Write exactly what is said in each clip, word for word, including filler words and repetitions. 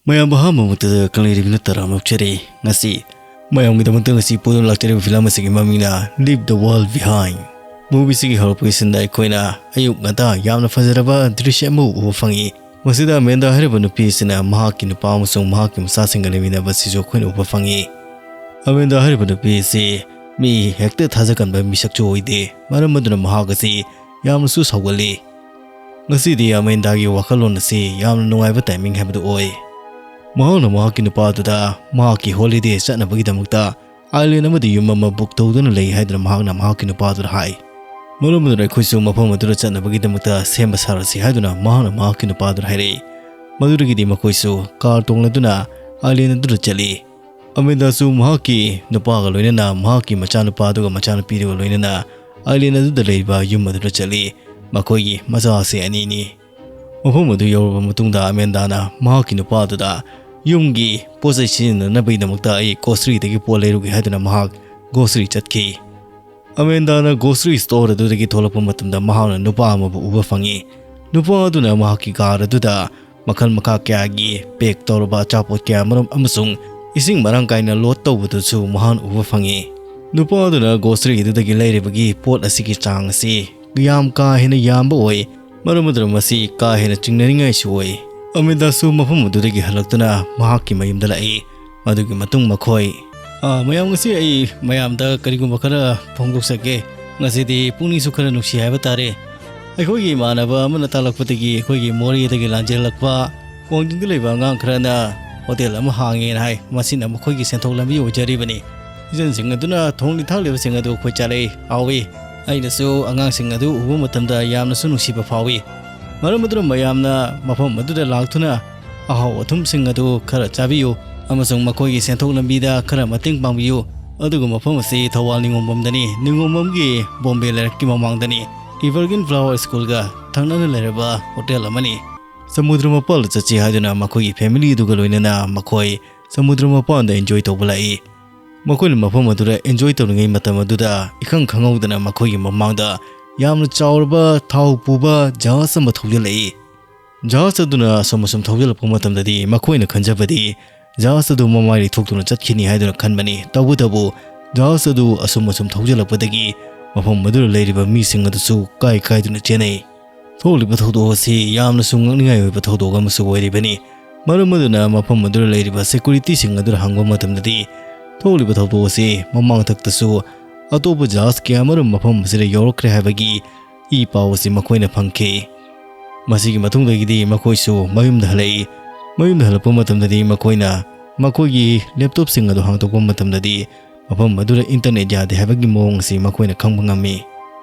ꯃꯌꯥꯝ ꯑꯍꯥꯟꯕꯃꯛꯇꯗ ꯀꯪꯂꯩꯔꯤꯕꯤꯅ ꯇꯔꯥꯝꯅ ꯑꯣꯛꯆꯔꯤ꯫ ꯉꯁꯤ ꯃꯌꯥꯝꯒꯤꯗꯃꯛꯇ ꯉꯁꯤ ꯄꯨꯗꯨꯅ ꯂꯥꯛꯆꯔꯤꯕ ꯐꯤꯂꯝ ꯑꯁꯤꯒꯤ ꯃꯃꯤꯡꯅ Leave the World Behind꯫ ꯃꯨꯚꯤꯁꯤꯒꯤ ꯍꯧꯔꯛꯄꯒꯤ ꯁꯤꯟꯗ ꯑꯩꯈꯣꯏꯅ ꯑꯌꯨꯛ ꯉꯟꯇꯥ ꯌꯥꯝꯅ ꯐꯖꯔꯕ ꯗ꯭ꯔꯤꯁ꯭ꯌ ꯑꯃ ꯎꯕ ꯐꯪꯉꯤ꯫ ꯃꯁꯤꯗ ꯑꯃꯦꯟꯗꯥ ꯍꯥꯏꯔꯤꯕ ꯅꯨꯄꯤ ꯑꯁꯤꯅ ꯃꯍꯥꯛꯀꯤ ꯅꯨꯄꯥ ꯑꯃꯁꯨꯡ ꯃꯍꯥꯛꯀꯤ ꯃꯆꯥꯁꯤꯡꯒ ꯂꯩꯃꯤꯟꯅꯕ ꯑꯁꯤꯁꯨ ꯑꯩꯈꯣꯏꯅ ꯎꯕ ꯐꯪꯉꯤ꯫ ꯑꯃꯦꯟꯗꯥ ꯍꯥꯏꯔꯤꯕ ꯅꯨꯄꯤ ꯑꯁꯤ ꯃꯤ ꯍꯦꯛꯇ ꯊꯥꯖꯒꯟꯕ ꯃꯤꯁꯛꯁꯨ ꯑꯣꯏꯗꯦ꯫ ꯃꯔꯝ ꯑꯗꯨꯅ ꯃꯍꯥꯛ ꯑꯁꯤ ꯌꯥꯝꯅꯁꯨ ꯁꯥꯎꯒꯜꯂꯤ꯫ ꯉꯁꯤꯗꯤ ꯑꯃꯦꯟꯗꯥꯒꯤ ꯋꯥꯈꯜꯂꯣꯟ ꯑꯁꯤ ꯌꯥꯝꯅ ꯅꯨꯡꯉꯥꯏꯕ ꯇꯥꯏꯃꯤꯡ ꯍꯥꯏꯕꯗꯨ ꯑꯣꯏ꯫ ꯃꯍꯥꯛꯅ ꯃꯍꯥꯛꯀꯤ ꯅꯨꯄꯥꯗꯨꯗ ꯃꯍꯥꯛꯀꯤ ꯍꯣꯂꯤꯗꯦ ꯆꯠꯅꯕꯒꯤꯗꯃꯛꯇ ꯑꯥꯏꯂꯦꯟ ꯑꯃꯗ ꯌꯨꯝ ꯑꯃ ꯕꯨꯛ ꯇꯧꯗꯨꯅ ꯂꯩ ꯍꯥꯏꯗꯨꯅ ꯃꯍꯥꯛꯅ ꯃꯍꯥꯛꯀꯤ ꯅꯨꯄꯥꯗꯨꯗ ꯍꯥꯏ꯫ ꯃꯔꯝ ꯑꯗꯨꯅ ꯑꯩꯈꯣꯏꯁꯨ ꯃꯐꯝ ꯑꯗꯨꯗ ꯆꯠꯅꯕꯒꯤꯗꯃꯛꯇ ꯁꯦꯝꯕ ꯁꯥꯔꯁꯤ ꯍꯥꯏꯗꯨꯅ ꯃꯍꯥꯛꯅ ꯃꯍꯥꯛꯀꯤ ꯅꯨꯄꯥꯗꯨꯗ ꯍꯥꯏꯔꯛꯏ꯫ ꯃꯗꯨꯗꯒꯤꯗꯤ ꯃꯈꯣꯏꯁꯨ ꯀꯥꯔ ꯇꯣꯡꯂꯗꯨꯅ ꯑꯥꯏꯂꯦꯟ ꯑꯗꯨꯗ ꯆꯠꯂꯤ꯫ ꯑꯃꯦꯟꯗꯥꯁꯨ ꯃꯍꯥꯛꯀꯤ ꯅꯨꯄꯥꯒ ꯂꯣꯏꯅꯅ ꯃꯍꯥꯛꯀꯤ ꯃꯆꯥꯅꯨꯄꯥꯗꯨꯒ ꯃꯆꯥꯅꯨꯄꯤꯗꯨꯒ ꯂꯣꯏꯅꯅ ꯑꯥꯏꯂꯦꯟ ꯑꯗꯨꯗ ꯂꯩꯔꯤꯕ ꯌꯨꯝ ꯑꯗꯨꯗ ꯆꯠꯂꯤ꯫ ꯃꯈꯣꯏꯒꯤ ꯃꯆꯥꯁꯦ ꯑꯅꯤꯅꯤ꯫ ꯃꯐꯝ ꯑꯗꯨ ꯌꯧꯔꯕ ꯃꯇꯨꯡꯗ ꯑꯃꯦꯟꯗꯥꯅ ꯃꯍꯥꯛꯀꯤ ꯅꯨꯄꯥꯗꯨꯗ ꯌꯨꯝꯒꯤ ꯄꯣꯠ ꯆꯩ ꯁꯤꯖꯤꯟꯅꯅꯕꯒꯤꯗꯃꯛꯇ ꯑꯩ ꯒ꯭ꯔꯣꯁꯔꯤꯗꯒꯤ ꯄꯣꯠ ꯂꯩꯔꯨꯒꯦ ꯍꯥꯏꯗꯨꯅ ꯃꯍꯥꯛ ꯒ꯭ꯔꯣꯁꯔꯤ ꯆꯠꯈꯤ꯫ ꯑꯃꯦꯟꯗꯥꯅ ꯒ꯭ꯔꯣꯁꯔꯤ ꯁ꯭ꯇꯣꯔ ꯑꯗꯨꯗꯒꯤ ꯊꯣꯛꯂꯛꯄ ꯃꯇꯝꯗ ꯃꯍꯥꯛꯅ ꯅꯨꯄꯥ ꯑꯃꯕꯨ ꯎꯕ ꯐꯪꯉꯤ꯫ ꯅꯨꯄꯥ ꯑꯗꯨꯅ ꯃꯍꯥꯛꯀꯤ ꯀꯥꯔ ꯑꯗꯨꯗ ꯃꯈꯜ ꯃꯈꯥ ꯀꯌꯥꯒꯤ ꯄꯦꯛ ꯇꯧꯔꯕ ꯑꯆꯥꯄꯣꯠ ꯀꯌꯥ ꯃꯔꯨꯝ ꯑꯃꯁꯨꯡ ꯏꯁꯤꯡ ꯃꯔꯥꯡ ꯀꯥꯏꯅ ꯂꯣꯗ ꯇꯧꯕꯗꯨꯁꯨ ꯃꯍꯥꯛꯅ ꯎꯕ ꯐꯪꯉꯤ꯫ ꯅꯨꯄꯥ ꯑꯗꯨꯅ ꯒ꯭ꯔꯣꯁꯔꯤ ꯑꯗꯨꯗꯒꯤ ꯂꯩꯔꯤꯕꯒꯤ ꯄꯣꯠ ꯑꯁꯤꯒꯤ ꯆꯥꯡ ꯑꯁꯤ ꯌꯥꯝ ꯀꯥ ꯍꯦꯟꯅ ꯌꯥꯝꯕ ꯑꯣꯏ꯫ ꯃꯔꯝ ꯑꯗꯨꯅ ꯃꯁꯤ ꯀꯥ ꯍꯦꯟꯅ ꯆꯤꯡꯅꯅꯤꯡꯉꯥꯏꯁꯨ ꯑꯣꯏ꯫ ꯑꯃꯦꯟꯗꯥꯁꯨ ꯃꯐꯝ ꯑꯗꯨꯗꯒꯤ ꯍꯜꯂꯛꯇꯨꯅ ꯃꯍꯥꯛꯀꯤ ꯃꯌꯨꯝꯗ ꯂꯥꯛꯏ꯫ ꯃꯗꯨꯒꯤ ꯃꯇꯨꯡ ꯃꯈꯣꯏ, "ꯑꯥ, ꯃꯌꯥꯝ, ꯉꯁꯤ ꯑꯩ ꯃꯌꯥꯝꯗ ꯀꯔꯤꯒꯨꯝꯕ ꯈꯔ ꯐꯣꯡꯗꯣꯛꯆꯒꯦ꯫ ꯉꯁꯤꯗꯤ ꯄꯨꯛꯅꯤꯡꯁꯨ ꯈꯔ ꯅꯨꯡꯁꯤ ꯍꯥꯏꯕ ꯇꯥꯔꯦ꯫ ꯑꯩꯈꯣꯏꯒꯤ ꯏꯃꯥꯟꯅꯕ ꯑꯃꯅ ꯇꯥꯛꯂꯛꯄꯗꯒꯤ ꯑꯩꯈꯣꯏꯒꯤ ꯃꯣꯔꯦꯗꯒꯤ ꯂꯥꯟꯖꯦꯜꯂꯛꯄ ꯋꯥꯡꯖꯤꯡꯗ ꯂꯩꯕ ꯑꯉꯥꯡ ꯈꯔꯅ ꯍꯣꯇꯦꯜ ꯑꯃ ꯍꯥꯡꯉꯦꯅ ꯍꯥꯏ꯫ ꯃꯁꯤꯅ ꯃꯈꯣꯏꯒꯤ ꯁꯦꯟꯊꯣꯛ ꯂꯝꯕꯤ ꯑꯣꯏꯖꯔꯤꯕꯅꯤ꯫ ꯏꯆꯟꯁꯤꯡ ꯑꯗꯨꯅ ꯊꯣꯡꯂꯤ ꯊꯥꯛꯂꯤꯕꯁꯤꯡ ꯑꯗꯨ ꯑꯩꯈꯣꯏ ꯆꯥꯔꯛꯏ, ꯍꯥꯎꯏ꯫ ꯑꯩꯅꯁꯨ ꯑꯉꯥꯡꯁꯤꯡ ꯑꯗꯨ ꯎꯕ ꯃꯇꯝꯗ ꯌꯥꯝꯅꯁꯨ ꯅꯨꯡꯁꯤꯕ ꯐꯥꯎꯏ꯫ ꯃꯔꯝ ꯑꯗꯨꯅ ꯃꯌꯥꯝꯅ ꯃꯐꯝ ꯑꯗꯨꯗ ꯂꯥꯛꯇꯨꯅ ꯑꯍꯥꯎ ꯑꯊꯨꯝꯁꯤꯡ ꯑꯗꯨ ꯈꯔ ꯆꯥꯕꯤꯌꯨ ꯑꯃꯁꯨꯡ ꯃꯈꯣꯏꯒꯤ ꯁꯦꯟꯊꯣꯛ ꯂꯝꯕꯤꯗ ꯈꯔ ꯃꯇꯦꯡ ꯄꯥꯡꯕꯤꯌꯨ꯫ ꯑꯗꯨꯒ ꯃꯐꯝ ꯑꯁꯤ ꯊꯧꯕꯥꯜ ꯅꯤꯉꯣꯝꯕꯝꯗꯅꯤ꯫ ꯅꯤꯉꯣꯝꯕꯝꯒꯤ ꯕꯣꯝꯕꯦ ꯂꯩꯔꯛꯀꯤ ꯃꯃꯥꯡꯗꯅꯤ꯫ ꯏꯚꯔꯒ꯭ꯔꯤꯟ ꯐ꯭ꯂꯥꯋꯔ ꯁ꯭ꯀꯨꯜꯒ ꯊꯪꯅꯅ ꯂꯩꯔꯕ ꯍꯣꯇꯦꯜ ꯑꯃꯅꯤ꯫" ꯁꯃꯨꯗ꯭ꯔ ꯃꯄꯥꯜꯗ ꯆꯠꯁꯤ ꯍꯥꯏꯗꯨꯅ ꯃꯈꯣꯏꯒꯤ ꯐꯦꯃꯤꯂꯤ ꯑꯗꯨꯒ ꯂꯣꯏꯅꯅ ꯃꯈꯣꯏ ꯁꯃꯨꯗ꯭ꯔ ꯃꯄꯥꯟꯗ ꯑꯦꯟꯖꯣꯏ ꯇꯧꯕ ꯂꯥꯛꯏ꯫ ꯃꯈꯣꯏꯅ ꯃꯐꯝ ꯑꯗꯨꯗ ꯑꯦꯟꯖꯣꯏ ꯇꯧꯔꯤꯉꯩ ꯃꯇꯝ ꯑꯗꯨꯗ ꯏꯈꯪ ꯈꯪꯍꯧꯗꯅ ꯃꯈꯣꯏꯒꯤ ꯃꯃꯥꯡꯗ ꯌꯥꯝꯅ ꯆꯥꯎꯔꯕ ꯊꯥꯎ ꯄꯨꯕ ꯖꯍꯥꯖ ꯑꯃ ꯊꯧꯖꯤꯜꯂꯛꯏ꯫ ꯖꯍꯥꯖ ꯑꯗꯨꯅ ꯑꯁꯨꯝ ꯑꯁꯨꯝ ꯊꯧꯖꯤꯜꯂꯛꯄ ꯃꯇꯝꯗꯗꯤ ꯃꯈꯣꯏꯅ ꯈꯟꯖꯕꯗꯤ ꯖꯍꯥꯖ ꯑꯗꯨ ꯃꯃꯥꯏ ꯂꯩꯊꯣꯛꯇꯨꯅ ꯆꯠꯈꯤꯅꯤ ꯍꯥꯏꯗꯨꯅ ꯈꯟꯕꯅꯤ꯫ ꯇꯧꯕꯇꯕꯨ ꯖꯍꯥꯖ ꯑꯗꯨ ꯑꯁꯨꯝ ꯑꯁꯨꯝ ꯊꯧꯖꯤꯜꯂꯛꯄꯗꯒꯤ ꯃꯐꯝ ꯑꯗꯨꯗ ꯂꯩꯔꯤꯕ ꯃꯤꯁꯤꯡ ꯑꯗꯨꯁꯨ ꯀꯥꯏ ꯀꯥꯏꯗꯨꯅ ꯆꯦꯟꯅꯩ꯫ ꯊꯣꯛꯂꯤꯕ ꯊꯧꯗꯣꯛ ꯑꯁꯤ ꯌꯥꯝꯅꯁꯨ ꯉꯛꯅꯤꯡꯉꯥꯏ ꯑꯣꯏꯕ ꯊꯧꯗꯣꯛ ꯑꯃꯁꯨ ꯑꯣꯏꯔꯤꯕꯅꯤ꯫ ꯃꯔꯝ ꯑꯗꯨꯅ ꯃꯐꯝ ꯑꯗꯨꯗ ꯂꯩꯔꯤꯕ ꯁꯦꯀꯨꯔꯤꯇꯤꯁꯤꯡ ꯑꯗꯨꯗ ꯍꯪꯕ ꯃꯇꯝꯗꯗꯤ ꯊꯣꯛꯂꯤꯕ ꯊꯧꯗꯣꯛ ꯑꯁꯤ ꯃꯃꯥꯡꯊꯛꯇꯁꯨ ꯑꯇꯣꯞꯄ ꯖꯍꯥꯖ ꯀꯌꯥꯃꯔꯨꯝ ꯃꯐꯝ ꯑꯁꯤꯗ ꯌꯧꯔꯛꯈ꯭ꯔꯦ ꯍꯥꯏꯕꯒꯤ ꯏ ꯄꯥꯎ ꯑꯁꯤ ꯃꯈꯣꯏꯅ ꯐꯪꯈꯤ꯫ ꯃꯁꯤꯒꯤ ꯃꯇꯨꯡꯗꯒꯤꯗꯤ ꯃꯈꯣꯏꯁꯨ ꯃꯌꯨꯝꯗ ꯍꯜꯂꯛꯏ꯫ ꯃꯌꯨꯝꯗ ꯍꯜꯂꯛꯄ ꯃꯇꯝꯗꯗꯤ ꯃꯈꯣꯏꯅ ꯃꯈꯣꯏꯒꯤ ꯂꯦꯞꯇꯣꯞꯁꯤꯡ ꯑꯗꯨ ꯍꯥꯡꯗꯣꯛꯄ ꯃꯇꯝꯗꯗꯤ ꯃꯐꯝ ꯑꯗꯨꯗ ꯏꯟꯇꯔꯅꯦꯠ ꯌꯥꯗꯦ ꯍꯥꯏꯕꯒꯤ ꯃꯑꯣꯡ ꯑꯁꯤ ꯃꯈꯣꯏꯅ ꯈꯪꯕ ꯉꯝꯃꯤ꯫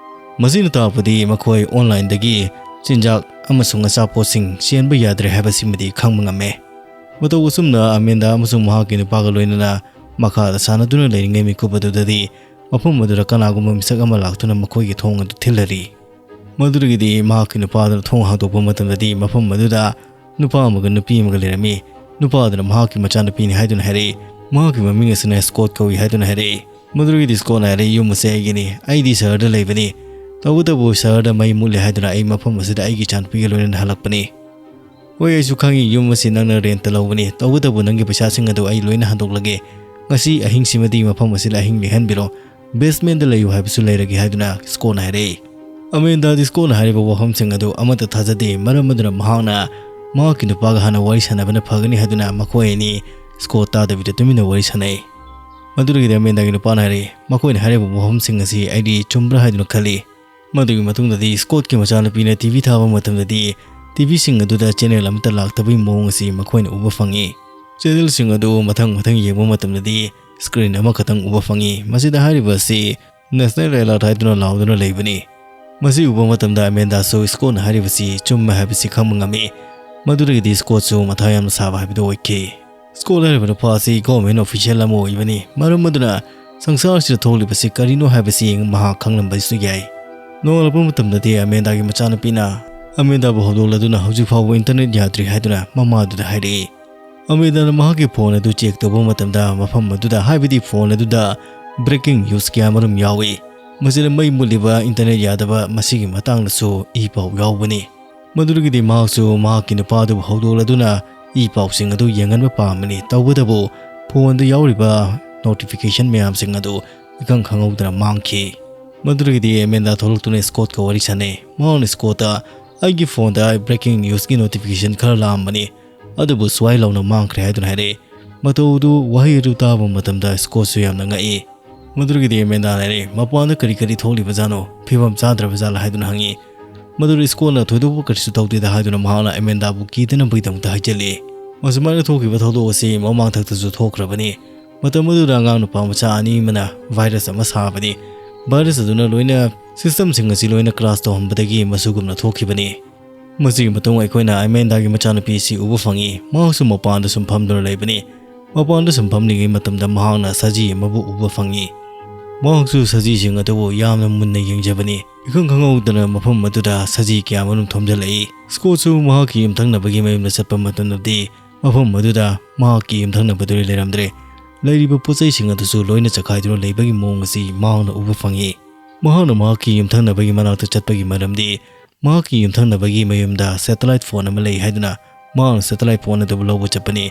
ꯃꯁꯤꯅ ꯇꯥꯛꯄꯗꯤ ꯃꯈꯣꯏ ꯑꯣꯟꯂꯥꯏꯟꯗꯒꯤ ꯆꯤꯟꯖꯥꯛ ꯑꯃꯁꯨꯡ ꯑꯆꯥꯄꯣꯠꯁꯤꯡ ꯆꯦꯟꯕ ꯌꯥꯗ꯭ꯔꯦ ꯍꯥꯏꯕꯁꯤꯃꯗꯤ ꯈꯪꯕ ꯉꯝꯃꯦ꯫ ꯃꯇꯧ ꯑꯁꯨꯝꯅ ꯑꯃꯦꯟꯗꯥ ꯑꯃꯁꯨꯡ ꯃꯍꯥꯛꯀꯤ ꯅꯨꯄꯥꯒ ꯂꯣꯏꯅꯅ ꯃꯈꯥꯗ ꯁꯥꯟꯅꯗꯨꯅ ꯂꯩꯔꯤꯉꯩ ꯃꯤꯀꯨꯞ ꯑꯗꯨꯗꯗꯤ ꯃꯐꯝ ꯑꯗꯨꯗ ꯀꯅꯥꯒꯨꯝꯕ ꯃꯤꯁꯛ ꯑꯃ ꯂꯥꯛꯇꯨꯅ ꯃꯈꯣꯏꯒꯤ ꯊꯣꯡ ꯑꯗꯨ ꯊꯤꯜꯂꯔꯤ꯫ ꯃꯗꯨꯗꯒꯤꯗꯤ ꯃꯍꯥꯛꯀꯤ ꯅꯨꯄꯥꯗꯨꯅ ꯊꯣꯡ ꯍꯥꯡꯗꯣꯛꯄ ꯃꯇꯝꯗꯗꯤ ꯃꯐꯝ ꯑꯗꯨꯗ ꯅꯨꯄꯥ ꯑꯃꯒ ꯅꯨꯄꯤ ꯑꯃꯒ ꯂꯩꯔꯝꯃꯤ꯫ ꯅꯨꯄꯥꯗꯨꯅ ꯃꯍꯥꯛꯀꯤ ꯃꯆꯥꯅꯨꯄꯤꯅꯤ ꯍꯥꯏꯗꯨꯅ ꯍꯥꯏꯔꯛꯏ꯫ ꯃꯍꯥꯛꯀꯤ ꯃꯃꯤꯡ ꯑꯁꯤꯅ ꯁ꯭ꯀꯣꯠ ꯀꯧꯏ ꯍꯥꯏꯗꯨꯅ ꯍꯥꯏꯔꯛꯏ꯫ ꯃꯗꯨꯗꯒꯤꯗꯤ ꯁ꯭ꯀꯣꯠꯅ ꯍꯥꯏꯔꯛꯏ, "ꯌꯨꯝ ꯑꯁꯦ ꯑꯩꯒꯤꯅꯤ꯫ ꯑꯩꯗꯤ ꯁꯍꯔꯗ ꯂꯩꯕꯅꯤ꯫ ꯇꯧꯕꯇꯕꯨ ꯁꯍꯔꯗ ꯃꯩ ꯃꯨꯠꯂꯦ ꯍꯥꯏꯗꯨꯅ ꯑꯩ ꯃꯐꯝ ꯑꯁꯤꯗ ꯑꯩꯒꯤ ꯏꯆꯥꯅꯨꯄꯤꯒ ꯂꯣꯏꯅꯅ ꯍꯜꯂꯛꯄꯅꯤ꯫ ꯍꯣꯏ, ꯑꯩꯁꯨ ꯈꯪꯏ, ꯌꯨꯝ ꯑꯁꯤ ꯅꯪꯅ ꯔꯦꯟꯠꯇ ꯂꯧꯕꯅꯤ꯫ ꯇꯧꯕꯇꯕꯨ ꯅꯪꯒꯤ ꯄꯩꯁꯥꯁꯤꯡ ꯑꯗꯨ ꯑꯩ ꯂꯣꯏꯅ ꯍꯟꯗꯣꯛꯂꯒꯦ꯫ ꯉꯁꯤ ꯑꯍꯤꯡꯁꯤꯃꯗꯤ ꯃꯐꯝ ꯑꯁꯤꯗ ꯑꯍꯤꯡ ꯂꯦꯛꯍꯟꯕꯤꯔꯣ꯫ ꯕꯦꯁꯃꯦꯟꯗ ꯂꯩꯌꯨ ꯍꯥꯏꯕꯁꯨ ꯂꯩꯔꯒꯦ" ꯍꯥꯏꯗꯨꯅ ꯁ꯭ꯀꯣꯠꯅ ꯍꯥꯏꯔꯛꯏ꯫ ꯑꯃꯦꯟꯗꯥꯗꯤ ꯁ꯭ꯀꯣꯠꯅ ꯍꯥꯏꯔꯤꯕ ꯋꯥꯐꯝꯁꯤꯡ ꯑꯗꯨ ꯑꯃꯠꯇ ꯊꯥꯖꯗꯦ꯫ ꯃꯔꯝ ꯑꯗꯨꯅ ꯃꯍꯥꯛꯅ ꯃꯍꯥꯛꯀꯤ ꯅꯨꯄꯥꯒ ꯍꯥꯟꯅ ꯋꯥꯔꯤ ꯁꯥꯟꯅꯕꯅ ꯐꯒꯅꯤ ꯍꯥꯏꯗꯨꯅ ꯃꯈꯣꯏ ꯑꯅꯤ ꯁ꯭ꯀꯣꯠ ꯇꯥꯗꯕꯤꯗ ꯇꯨꯃꯤꯟꯅ ꯋꯥꯔꯤ ꯁꯥꯟꯅꯩ꯫ ꯃꯗꯨꯗꯒꯤꯗꯤ ꯑꯃꯦꯟꯗꯥꯒꯤ ꯅꯨꯄꯥꯅ ꯍꯥꯏꯔꯛꯏ, "ꯃꯈꯣꯏꯅ ꯍꯥꯏꯔꯤꯕ ꯋꯥꯐꯝꯁꯤꯡ ꯑꯁꯤ ꯑꯩꯗꯤ ꯆꯨꯝꯕ꯭ꯔꯥ ꯍꯥꯏꯗꯨꯅ ꯈꯜꯂꯤ"꯫ ꯃꯗꯨꯒꯤ ꯃꯇꯨꯡꯗꯗꯤ ꯁ꯭ꯀꯣꯠꯀꯤ ꯃꯆꯥꯅꯨꯄꯤꯅ ꯇꯤ ꯚꯤ ꯊꯥꯕ ꯃꯇꯝꯗꯗꯤ ꯇꯤ ꯚꯤꯁꯤꯡ ꯑꯗꯨꯗ ꯆꯦꯅꯦꯜ ꯑꯃꯠꯇ ꯂꯥꯛꯇꯕꯒꯤ ꯃꯑꯣꯡ ꯑꯁꯤ ꯃꯈꯣꯏꯅ ꯎꯕ ꯐꯪꯉꯤ꯫ ꯆꯦꯅꯦꯜꯁꯤꯡ ꯑꯗꯨ ꯃꯊꯪ ꯃꯊꯪ ꯌꯦꯡꯕ ꯃꯇꯝꯗꯗꯤ ꯁ꯭ꯀ꯭ꯔꯤꯟ ꯑꯃꯈꯛꯇꯪ ꯎꯕ ꯐꯪꯉꯤ꯫ ꯃꯁꯤꯗ ꯍꯥꯏꯔꯤꯕ ꯑꯁꯤ ꯅꯦꯁꯅꯦꯜ ꯑꯦꯂꯔꯠ ꯍꯥꯏꯗꯨꯅ ꯂꯥꯎꯗꯨꯅ ꯂꯩꯕꯅꯤ꯫ ꯃꯁꯤ ꯎꯕ ꯃꯇꯝꯗ ꯑꯃꯦꯟꯗꯥꯁꯨ ꯁ꯭ꯀꯣꯠꯅ ꯍꯥꯏꯔꯤꯕꯁꯤ ꯆꯨꯝꯃꯦ ꯍꯥꯏꯕꯁꯤ ꯈꯪꯕ ꯉꯝꯃꯤ꯫ ꯃꯗꯨꯗꯒꯤꯗꯤ ꯁ꯭ꯀꯣꯠꯁꯨ ꯃꯊꯥ ꯌꯥꯝꯅ ꯁꯥꯕ ꯍꯥꯏꯕꯗꯨ ꯑꯣꯏꯈꯤ꯫ ꯁ꯭ꯀꯣꯠ ꯍꯥꯏꯔꯤꯕ ꯅꯨꯄꯥ ꯑꯁꯤ ꯒꯣꯔꯃꯦꯟ ꯑꯣꯐꯤꯁꯤꯌꯦꯜ ꯑꯃ ꯑꯣꯏꯕꯅꯤ꯫ ꯃꯔꯝ ꯑꯗꯨꯅ ꯁꯪꯁꯥꯔꯁꯤꯗ ꯊꯣꯛꯂꯤꯕꯁꯤ ꯀꯔꯤꯅꯣ ꯍꯥꯏꯕꯁꯤ ꯃꯍꯥꯛ ꯈꯪꯂꯝꯕꯁꯨ ꯌꯥꯏ꯫ ꯅꯣꯡꯉꯥꯜꯂꯛꯄ ꯃꯇꯝꯗꯗꯤ ꯑꯃꯦꯟꯗꯥꯒꯤ ꯃꯆꯥꯅꯨꯄꯤꯅ ꯑꯃꯦꯟꯗꯥꯕꯨ ꯍꯧꯗꯣꯛꯂꯗꯨꯅ ꯍꯧꯖꯤꯛ ꯐꯥꯎꯕ ꯏꯟꯇꯔꯅꯦꯠ ꯌꯥꯗ꯭ꯔꯤ ꯍꯥꯏꯗꯨꯅ ꯃꯃꯥꯗꯨꯗ ꯍꯥꯏꯔꯛꯏ꯫ ꯑꯃꯦꯟꯗꯥꯅ ꯃꯍꯥꯛꯀꯤ ꯐꯣꯟ ꯑꯗꯨ ꯆꯦꯛ ꯇꯧꯕ ꯃꯇꯝꯗ ꯃꯐꯝ ꯑꯗꯨꯗ, ꯍꯥꯏꯕꯗꯤ ꯐꯣꯟ ꯑꯗꯨꯗ, ꯕ꯭ꯔꯦꯀꯤꯡ ꯅ꯭ꯌꯨꯁ ꯀꯌꯥ ꯃꯔꯨꯝ ꯌꯥꯎꯏ꯫ ꯃꯁꯤꯗ ꯃꯩ ꯃꯨꯠꯂꯤꯕ, ꯏꯟꯇꯔꯅꯦꯠ ꯌꯥꯗꯕ, ꯃꯁꯤꯒꯤ ꯃꯇꯥꯡꯗꯁꯨ ꯏ ꯄꯥꯎ ꯌꯥꯎꯕꯅꯤ꯫ ꯃꯗꯨꯗꯒꯤꯗꯤ ꯃꯍꯥꯛꯁꯨ ꯃꯍꯥꯛꯀꯤ ꯅꯨꯄꯥꯗꯨꯕꯨ ꯍꯧꯗꯣꯛꯂꯗꯨꯅ ꯏ ꯄꯥꯎꯁꯤꯡ ꯑꯗꯨ ꯌꯦꯡꯍꯟꯕ ꯄꯥꯝꯕꯅꯤ꯫ ꯇꯧꯕꯇꯕꯨ ꯐꯣꯟꯗ ꯌꯥꯎꯔꯤꯕ ꯅꯣꯇꯤꯐꯤꯀꯦꯁꯟ ꯃꯌꯥꯝꯁꯤꯡ ꯑꯗꯨ ꯏꯈꯪ ꯈꯪꯍꯧꯗꯅ ꯃꯥꯡꯈꯤ꯫ ꯃꯗꯨꯗꯒꯤꯗꯤ ꯑꯦꯃꯦꯟꯗꯥ ꯊꯣꯛꯂꯛꯇꯨꯅ ꯁ꯭ꯀꯣꯠꯀ ꯋꯥꯔꯤ ꯁꯥꯟꯅꯩ꯫ ꯃꯍꯥꯛꯅ ꯁ꯭ꯀꯣꯠꯇ, "ꯑꯩꯒꯤ ꯐꯣꯟꯗ ꯕ꯭ꯔꯦꯀꯤꯡ ꯅ꯭ꯌꯨꯁꯀꯤ ꯅꯣꯇꯤꯐꯤꯀꯦꯁꯟ ꯈꯔ ꯂꯥꯛꯑꯝꯕꯅꯤ, ꯑꯗꯨꯕꯨ ꯁ꯭ꯋꯥꯏ ꯂꯥꯎꯅ ꯃꯥꯡꯈ꯭ꯔꯦ" ꯍꯥꯏꯗꯨꯅ ꯍꯥꯏꯔꯛꯏ꯫ ꯃꯇꯧ ꯑꯗꯨ, ꯋꯥꯍꯩ ꯑꯗꯨ ꯇꯥꯕ ꯃꯇꯝꯗ ꯁ꯭ꯀꯣꯠꯁꯨ ꯌꯥꯝꯅ ꯉꯛꯏ꯫ ꯃꯗꯨꯗꯒꯤꯗꯤ ꯑꯦꯃꯦꯟꯗꯥꯅ ꯍꯥꯏꯔꯛꯏ, "ꯃꯄꯥꯟꯗ ꯀꯔꯤ ꯀꯔꯤ ꯊꯣꯛꯂꯤꯕꯖꯥꯠꯅꯣ? ꯐꯤꯕꯝ ꯆꯥꯗ꯭ꯔꯕꯖꯥꯠꯂ?" ꯍꯥꯏꯗꯨꯅ ꯍꯪꯉꯤ꯫ ꯃꯗꯨꯗ ꯁ꯭ꯀꯣꯠꯅ ꯊꯣꯏꯗꯣꯛꯄ ꯀꯔꯤꯁꯨ ꯇꯧꯗꯦꯗ ꯍꯥꯏꯗꯨꯅ ꯃꯍꯥꯛꯅ ꯑꯦꯃꯦꯟꯗꯥꯕꯨ ꯀꯤꯗꯅꯕꯒꯤꯗꯃꯛꯇ ꯍꯥꯏꯖꯤꯜꯂꯤ꯫ ꯑꯁꯨꯃꯥꯏꯅ ꯊꯣꯛꯈꯤꯕ ꯊꯧꯗꯣꯛ ꯑꯁꯤ ꯃꯃꯥꯡꯊꯛꯇꯁꯨ ꯊꯣꯛꯈ꯭ꯔꯕꯅꯤ꯫ ꯃꯇꯝ ꯑꯗꯨꯗ ꯑꯉꯥꯡ ꯅꯨꯄꯥ ꯃꯆꯥ ꯑꯅꯤ ꯑꯃꯅ ꯚꯥꯏꯔꯁ ꯑꯃ ꯁꯥꯕꯅꯤ꯫ ꯚꯥꯏꯔꯁ ꯑꯗꯨꯅ ꯂꯣꯏꯅ ꯁꯤꯁꯇꯝꯁꯤꯡ ꯑꯁꯤ ꯂꯣꯏꯅ ꯀ꯭ꯔꯥꯁ ꯇꯧꯍꯟꯕꯗꯒꯤ ꯃꯁꯤꯒꯨꯝꯅ ꯊꯣꯛꯈꯤꯕꯅꯤ꯫ ꯃꯁꯤꯒꯤ ꯃꯇꯨꯡ ꯑꯩꯈꯣꯏꯅ ꯑꯦꯃꯦꯟꯗꯥꯒꯤ ꯃꯆꯥꯅꯨꯄꯤ ꯑꯁꯤ ꯎꯕ ꯐꯪꯉꯤ꯫ ꯃꯍꯥꯛꯁꯨ ꯃꯄꯥꯟꯗ ꯁꯨꯝ ꯐꯝꯗꯨꯅ ꯂꯩꯕꯅꯤ꯫ ꯃꯄꯥꯟꯗ ꯁꯨꯝ ꯐꯝꯂꯤꯉꯩ ꯃꯇꯝꯗ ꯃꯍꯥꯛꯅ ꯁꯖꯤ ꯑꯃꯕꯨ ꯎꯕ ꯐꯪꯉꯤ꯫ ꯃꯍꯥꯛꯁꯨ ꯁꯖꯤꯁꯤꯡ ꯑꯗꯨꯕꯨ ꯌꯥꯝꯅ ꯃꯨꯟꯅ ꯌꯦꯡꯖꯕꯅꯤ꯫ ꯏꯈꯪ ꯈꯪꯍꯧꯗꯅ ꯃꯐꯝ ꯑꯗꯨꯗ ꯁꯖꯤ ꯀꯌꯥ ꯑꯃꯔꯣꯝ ꯊꯣꯝꯖꯤꯜꯂꯛꯏ꯫ ꯁ꯭ꯀꯣꯠꯁꯨ ꯃꯍꯥꯛꯀꯤ ꯌꯨꯝꯊꯪꯅꯕꯒꯤ ꯃꯌꯨꯝꯗ ꯆꯠꯄ ꯃꯇꯝꯗꯗꯤ ꯃꯐꯝ ꯑꯗꯨꯗ ꯃꯍꯥꯛꯀꯤ ꯌꯨꯝꯊꯪꯅꯕꯗꯨꯗꯤ ꯂꯩꯔꯝꯗ꯭ꯔꯦ꯫ ꯂꯩꯔꯤꯕ ꯄꯣꯠ ꯆꯩꯁꯤꯡ ꯑꯗꯨꯁꯨ ꯂꯣꯏꯅ ꯆꯈꯥꯏꯗꯨꯅ ꯂꯩꯕꯒꯤ ꯃꯑꯣꯡ ꯑꯁꯤ ꯃꯍꯥꯛꯅ ꯎꯕ ꯐꯪꯉꯤ꯫ ꯃꯍꯥꯛꯅ ꯃꯍꯥꯛꯀꯤ ꯌꯨꯝꯊꯪꯅꯕꯒꯤ ꯃꯅꯥꯛꯇ ꯆꯠꯄꯒꯤ ꯃꯔꯝꯗꯤ ꯃꯍꯥꯛꯀꯤ ꯌꯨꯝꯊꯪꯅꯕꯒꯤ ꯃꯌꯨꯝꯗ ꯁꯦꯇꯦꯂꯥꯏꯠ ꯐꯣꯟ ꯑꯃ ꯂꯩ ꯍꯥꯏꯗꯨꯅ ꯃꯍꯥꯛꯅ ꯁꯦꯇꯦꯂꯥꯏꯠ ꯐꯣꯟ ꯑꯗꯨꯕꯨ ꯂꯧꯕ ꯆꯠꯄꯅꯤ꯫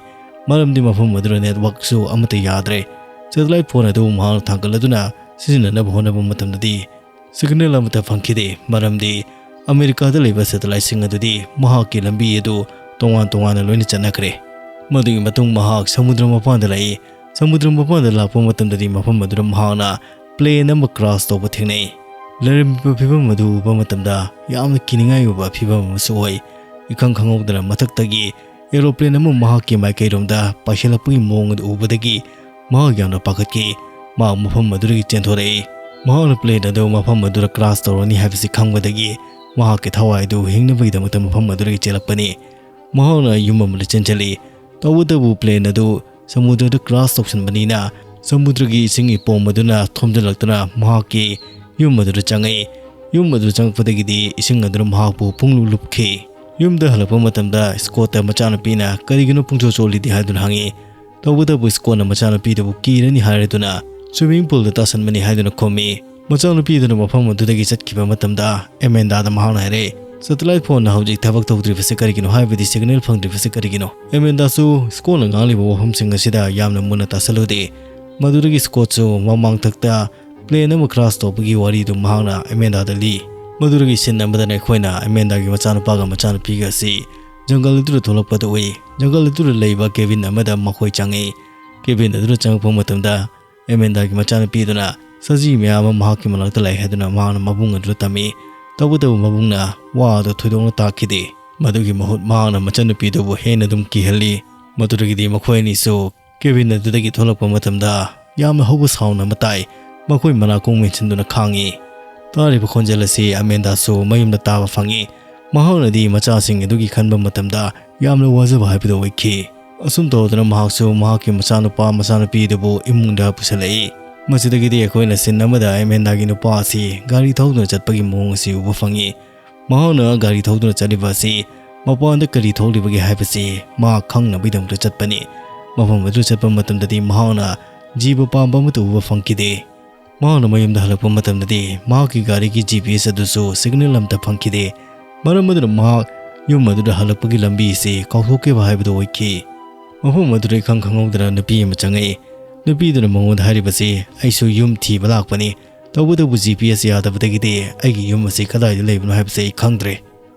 ꯃꯔꯝꯗꯤ ꯃꯐꯝ ꯑꯗꯨꯗ ꯅꯦꯠꯋꯥꯛꯁꯨ ꯑꯃꯠꯇ ꯌꯥꯗ꯭ꯔꯦ꯫ ꯁꯦꯇꯦꯂꯥꯏꯠ ꯐꯣꯟ ꯑꯗꯨ ꯃꯍꯥꯛꯅ ꯊꯥꯡꯒꯠꯂꯗꯨꯅ ꯁꯤꯖꯤꯟꯅꯅꯕ ꯍꯣꯠꯅꯕ ꯃꯇꯝꯗꯗꯤ ꯁꯤꯒꯅꯦꯜ ꯑꯃꯠꯇ ꯐꯪꯈꯤꯗꯦ꯫ ꯃꯔꯝꯗꯤ ꯑꯃꯦꯔꯤꯀꯥꯗ ꯂꯩꯕ ꯁꯦꯇꯦꯂꯥꯏꯠꯁꯤꯡ ꯑꯗꯨꯗꯤ ꯃꯍꯥꯛꯀꯤ ꯂꯝꯕꯤ ꯑꯗꯨ ꯇꯣꯉꯥꯟ ꯇꯣꯉꯥꯟꯅ ꯂꯣꯏꯅ ꯆꯠꯅꯈ꯭ꯔꯦ꯫ ꯃꯗꯨꯒꯤ ꯃꯇꯨꯡ ꯃꯍꯥꯛ ꯁꯃꯨꯗ꯭ꯔ ꯃꯄꯥꯟꯗ ꯂꯥꯛꯏ꯫ ꯁꯃꯨꯗ꯭ꯔ ꯃꯄꯥꯟꯗ ꯂꯥꯛꯄ ꯃꯇꯝꯗꯗꯤ ꯃꯐꯝ ꯑꯗꯨꯗ ꯃꯍꯥꯛꯅ ꯄ꯭ꯂꯦꯟ ꯑꯃ ꯀ꯭ꯔꯥꯁ ꯇꯧꯕ ꯊꯦꯡꯅꯩ꯫ ꯂꯩꯔꯝꯃꯤꯕ ꯐꯤꯕꯝ ꯑꯗꯨ ꯎꯕ ꯃꯇꯝꯗ ꯌꯥꯝꯅ ꯀꯤꯅꯤꯡꯉꯥꯏ ꯑꯣꯏꯕ ꯐꯤꯕꯝ ꯑꯃꯁꯨ ꯑꯣꯏ꯫ ꯏꯈꯪ ꯈꯪꯍꯧꯗꯅ ꯃꯊꯛꯇꯒꯤ ꯑꯦꯔꯣꯄ꯭ꯂꯦꯟ ꯑꯃ ꯃꯍꯥꯛꯀꯤ ꯃꯥꯏꯀꯩꯔꯣꯝꯗ ꯄꯥꯏꯁꯤꯜꯂꯛꯄꯒꯤ ꯃꯑꯣꯡ ꯑꯗꯨ ꯎꯕꯗꯒꯤ ꯃꯍꯥꯛ ꯌꯥꯝꯅ ꯄꯥꯈꯠꯈꯤ꯫ ꯃꯍꯥꯛ ꯃꯐꯝ ꯑꯗꯨꯗꯒꯤ ꯆꯦꯟꯊꯣꯔꯛꯏ꯫ ꯃꯍꯥꯛꯅ ꯄ꯭ꯂꯦꯟ ꯑꯗꯨ ꯃꯐꯝ ꯑꯗꯨꯗ ꯀ꯭ꯔꯥꯁ ꯇꯧꯔꯅꯤ ꯍꯥꯏꯕꯁꯤ ꯈꯪꯕꯗꯒꯤ ꯃꯍꯥꯛꯀꯤ ꯊꯋꯥꯏ ꯑꯗꯨ ꯍꯤꯡꯅꯕꯒꯤꯗꯃꯛꯇ ꯃꯐꯝ ꯑꯗꯨꯗꯒꯤ ꯆꯦꯜꯂꯛꯄꯅꯤ꯫ ꯃꯍꯥꯛꯅ ꯌꯨꯝ ꯑꯃꯗ ꯆꯦꯟꯁꯤꯜꯂꯤ꯫ ꯇꯧꯕꯇꯕꯨ ꯄ꯭ꯂꯦꯟ ꯑꯗꯨ ꯁꯃꯨꯗ꯭ꯔꯗ ꯀ꯭ꯔꯥꯁ ꯇꯧꯁꯤꯟꯕꯅꯤꯅ ꯁꯃꯨꯗ꯭ꯔꯒꯤ ꯏꯁꯤꯡ ꯏꯄꯣꯝ ꯑꯗꯨꯅ ꯊꯣꯝꯖꯤꯜꯂꯛꯇꯨꯅ ꯃꯍꯥꯛꯀꯤ ꯌꯨꯝ ꯑꯗꯨꯗ ꯆꯪꯉꯛꯏ꯫ ꯌꯨꯝ ꯑꯗꯨꯗ ꯆꯪꯉꯛꯄꯗꯒꯤꯗꯤ ꯏꯁꯤꯡ ꯑꯗꯨꯅ ꯃꯍꯥꯛꯄꯨ ꯄꯨꯡꯂꯨꯞ ꯂꯨꯞꯈꯤ꯫ ꯌꯨꯝꯗ ꯍꯜꯂꯛꯄ ꯃꯇꯝꯗ ꯁ꯭ꯀꯣꯠꯇ ꯃꯆꯥꯅꯨꯄꯤꯅ "ꯀꯔꯤꯒꯤꯅꯣ ꯄꯨꯡꯆꯣꯠ ꯆꯣꯠꯂꯤꯗꯤ?" ꯍꯥꯏꯗꯨꯅ ꯍꯪꯉꯤ꯫ ꯇꯧꯕꯇꯕꯨ ꯁ꯭ꯀꯣꯠꯅ ꯃꯆꯥꯅꯨꯄꯤꯗꯨꯕꯨ ꯀꯤꯔꯅꯤ ꯍꯥꯏꯔꯗꯨꯅ ꯁ꯭ꯋꯤꯃꯤꯡ ꯄꯨꯜꯗ ꯇꯥꯁꯟꯕꯅꯤ ꯍꯥꯏꯗꯨꯅ ꯈꯨꯝꯃꯤ꯫ ꯃꯆꯥꯅꯨꯄꯤ ꯑꯗꯨꯅ ꯃꯐꯝ ꯑꯗꯨꯗꯒꯤ ꯆꯠꯈꯤꯕ ꯃꯇꯝꯗ ꯑꯦꯃꯦꯟꯗꯥꯗ ꯃꯍꯥꯛꯅ ꯍꯥꯏꯔꯛꯏ, "Satellite phoneꯅ ꯍꯧꯖꯤꯛ ꯊꯕꯛ ꯇꯧꯗ꯭ꯔꯤꯕꯁꯤ ꯀꯔꯤꯒꯤꯅꯣ? ꯍꯥꯏꯕꯗꯤ signal ꯐꯪꯗ꯭ꯔꯤꯕꯁꯤ ꯀꯔꯤꯒꯤꯅꯣ?" ꯑꯃꯦꯟꯗꯥꯁꯨ ꯁ꯭ꯀꯣꯠꯅ ꯉꯥꯡꯂꯤꯕ ꯋꯥꯐꯝꯁꯤꯡ ꯑꯁꯤꯗ ꯌꯥꯝꯅ ꯃꯨꯟꯅ ꯇꯥꯁꯜꯂꯨꯗꯦ꯫ ꯃꯗꯨꯗꯒꯤ ꯁ꯭ꯀꯣꯠꯁꯨ ꯃꯃꯥꯡꯊꯛꯇ plane ꯑꯃ crash ꯇꯧꯕꯒꯤ ꯋꯥꯔꯤꯗꯨ ꯃꯍꯥꯛꯅ ꯑꯃꯦꯟꯗꯥꯗ ꯂꯤ꯫ ꯃꯗꯨꯗꯒꯤ scene ꯑꯃꯗꯅ ꯑꯩꯈꯣꯏꯅ ꯑꯃꯦꯟꯗꯥꯒꯤ ꯃꯆꯥꯅꯨꯄꯥꯒ ꯃꯆꯥꯅꯨꯄꯤꯒ ꯑꯁꯤ ꯖꯪꯒꯜ ꯑꯗꯨꯗ ꯊꯣꯛꯂꯛꯄꯗꯨ ꯎꯏ꯫ ꯖꯪꯒꯜ ꯑꯗꯨꯗ ꯂꯩꯕ cabin ꯑꯃꯗ ꯃꯈꯣꯏ ꯆꯪꯉꯤ꯫ Cabin ꯑꯗꯨꯗ ꯆꯪꯉꯛꯄ ꯃꯇꯝꯗ ꯑꯦꯃꯦꯟꯗꯥꯒꯤ ꯃꯆꯥꯅꯨꯄꯤ ꯑꯗꯨꯅ ꯁꯖꯤ ꯃꯌꯥꯝ ꯑꯃ ꯃꯍꯥꯛꯀꯤ ꯃꯅꯥꯛꯇ ꯂꯩ ꯍꯥꯏꯗꯨꯅ ꯃꯍꯥꯛꯅ ꯃꯕꯨꯡ ꯑꯗꯨꯗ ꯇꯝꯃꯤ꯫ ꯇꯧꯕꯇꯕꯨ ꯃꯕꯨꯡꯅ ꯋꯥ ꯑꯗꯨ ꯊꯣꯏꯗꯣꯛꯅ ꯇꯥꯈꯤꯗꯦ꯫ ꯃꯗꯨꯒꯤ ꯃꯍꯨꯠ ꯃꯍꯥꯛꯅ ꯃꯆꯟꯅꯨꯄꯤꯗꯨꯕꯨ ꯍꯦꯟꯅ ꯑꯗꯨꯝ ꯀꯤꯍꯜꯂꯤ꯫ ꯃꯗꯨꯗꯒꯤꯗꯤ ꯃꯈꯣꯏ ꯑꯅꯤꯁꯨ cabin ꯑꯗꯨꯗꯒꯤ ꯊꯣꯛꯂꯛꯄ ꯃꯇꯝꯗ ꯌꯥꯝꯅ ꯍꯧꯕ sound ꯑꯃ ꯇꯥꯏ꯫ ꯃꯈꯣꯏ ꯃꯅꯥꯀꯣꯡ ꯃꯦꯟꯁꯤꯟꯗꯨꯅ ꯈꯥꯡꯉꯤ꯫ ꯇꯥꯔꯤꯕ ꯈꯣꯟꯖꯦꯜ ꯑꯁꯤ ꯑꯃꯦꯟꯗꯥꯁꯨ ꯃꯌꯨꯝꯗ ꯇꯥꯕ ꯐꯪꯉꯤ꯫ ꯃꯍꯥꯛꯅꯗꯤ ꯃꯆꯥꯁꯤꯡ ꯑꯗꯨꯒꯤ ꯈꯟꯕ ꯃꯇꯝꯗ ꯌꯥꯝꯅ ꯋꯥꯖꯕ ꯍꯥꯏꯕꯗꯨ ꯑꯣꯏꯈꯤ꯫ ꯑꯁꯨꯝ ꯇꯧꯗꯨꯅ ꯃꯍꯥꯛꯁꯨ ꯃꯍꯥꯛꯀꯤ ꯃꯆꯥꯅꯨꯄꯥ ꯃꯆꯥꯅꯨꯄꯤ ꯑꯗꯨꯕꯨ ꯏꯃꯨꯡꯗ ꯄꯨꯁꯤꯜꯂꯛꯏ꯫ ꯃꯁꯤꯗꯒꯤꯗꯤ ꯑꯩꯈꯣꯏꯅ scene ꯑꯃꯗ ꯑꯃꯦꯟꯗꯥꯒꯤ ꯅꯨꯄꯥ ꯑꯁꯤ ꯒꯥꯔꯤ ꯊꯧꯗꯨꯅ ꯆꯠꯄꯒꯤ ꯃꯑꯣꯡ ꯑꯁꯤ ꯎꯕ ꯐꯪꯉꯤ꯫ ꯃꯍꯥꯛꯅ ꯒꯥꯔꯤ ꯊꯧꯗꯨꯅ ꯆꯠꯂꯤꯕ ꯑꯁꯤ ꯃꯄꯥꯟꯗ ꯀꯔꯤ ꯊꯣꯛꯂꯤꯕꯒꯦ ꯍꯥꯏꯕꯁꯤ ꯃꯍꯥꯛ ꯈꯪꯅꯕꯒꯤꯗꯃꯛꯇ ꯆꯠꯄꯅꯤ꯫ ꯃꯐꯝ ꯑꯗꯨ ꯆꯠꯄ ꯃꯇꯝꯗꯗꯤ ꯃꯍꯥꯛꯅ ꯖꯤꯕ ꯄꯥꯟꯕ ꯑꯃꯠꯇ ꯎꯕ ꯐꯪꯈꯤꯗꯦ꯫ ꯃꯍꯥꯛꯅ ꯃꯌꯨꯝꯗ ꯍꯜꯂꯛꯄ ꯃꯇꯝꯗꯗꯤ ꯃꯍꯥꯛꯀꯤ ꯒꯥꯔꯤꯒꯤ G P S ꯑꯗꯨꯁꯨ signal ꯑꯃꯠꯇ ꯐꯪꯈꯤꯗꯦ꯫ ꯃꯔꯝ ꯑꯗꯨꯅ ꯃꯍꯥꯛ ꯌꯨꯝ ꯑꯗꯨꯗ ꯍꯜꯂꯛꯄꯒꯤ ꯂꯝꯕꯤ ꯑꯁꯤ ꯀꯥꯎꯊꯣꯛꯈꯤꯕ ꯍꯥꯏꯕꯗꯨ ꯑꯣꯏꯈꯤ꯫ ꯃꯐꯝ ꯑꯗꯨꯗ ꯏꯈꯪ ꯈꯪꯍꯧꯗꯅ ꯅꯨꯄꯤ ꯑꯃ ꯆꯪꯉꯛꯏ꯫ ꯅꯨꯄꯤꯗꯨꯅ ꯃꯉꯣꯟꯗ ꯍꯥꯏꯔꯤꯕꯁꯤ, "ꯑꯩꯁꯨ ꯌꯨꯝ ꯊꯤꯕ ꯂꯥꯛꯄꯅꯤ, ꯇꯧꯕꯇꯕꯨ G P S ꯌꯥꯗꯕꯗꯒꯤꯗꯤ ꯑꯩꯒꯤ ꯌꯨꯝ ꯑꯁꯤ ꯀꯗꯥꯏꯗ ꯂꯩꯕꯅꯣ ꯍꯥꯏꯕꯁꯤ ꯑꯩ ꯈꯪꯗ꯭ꯔꯦ꯫"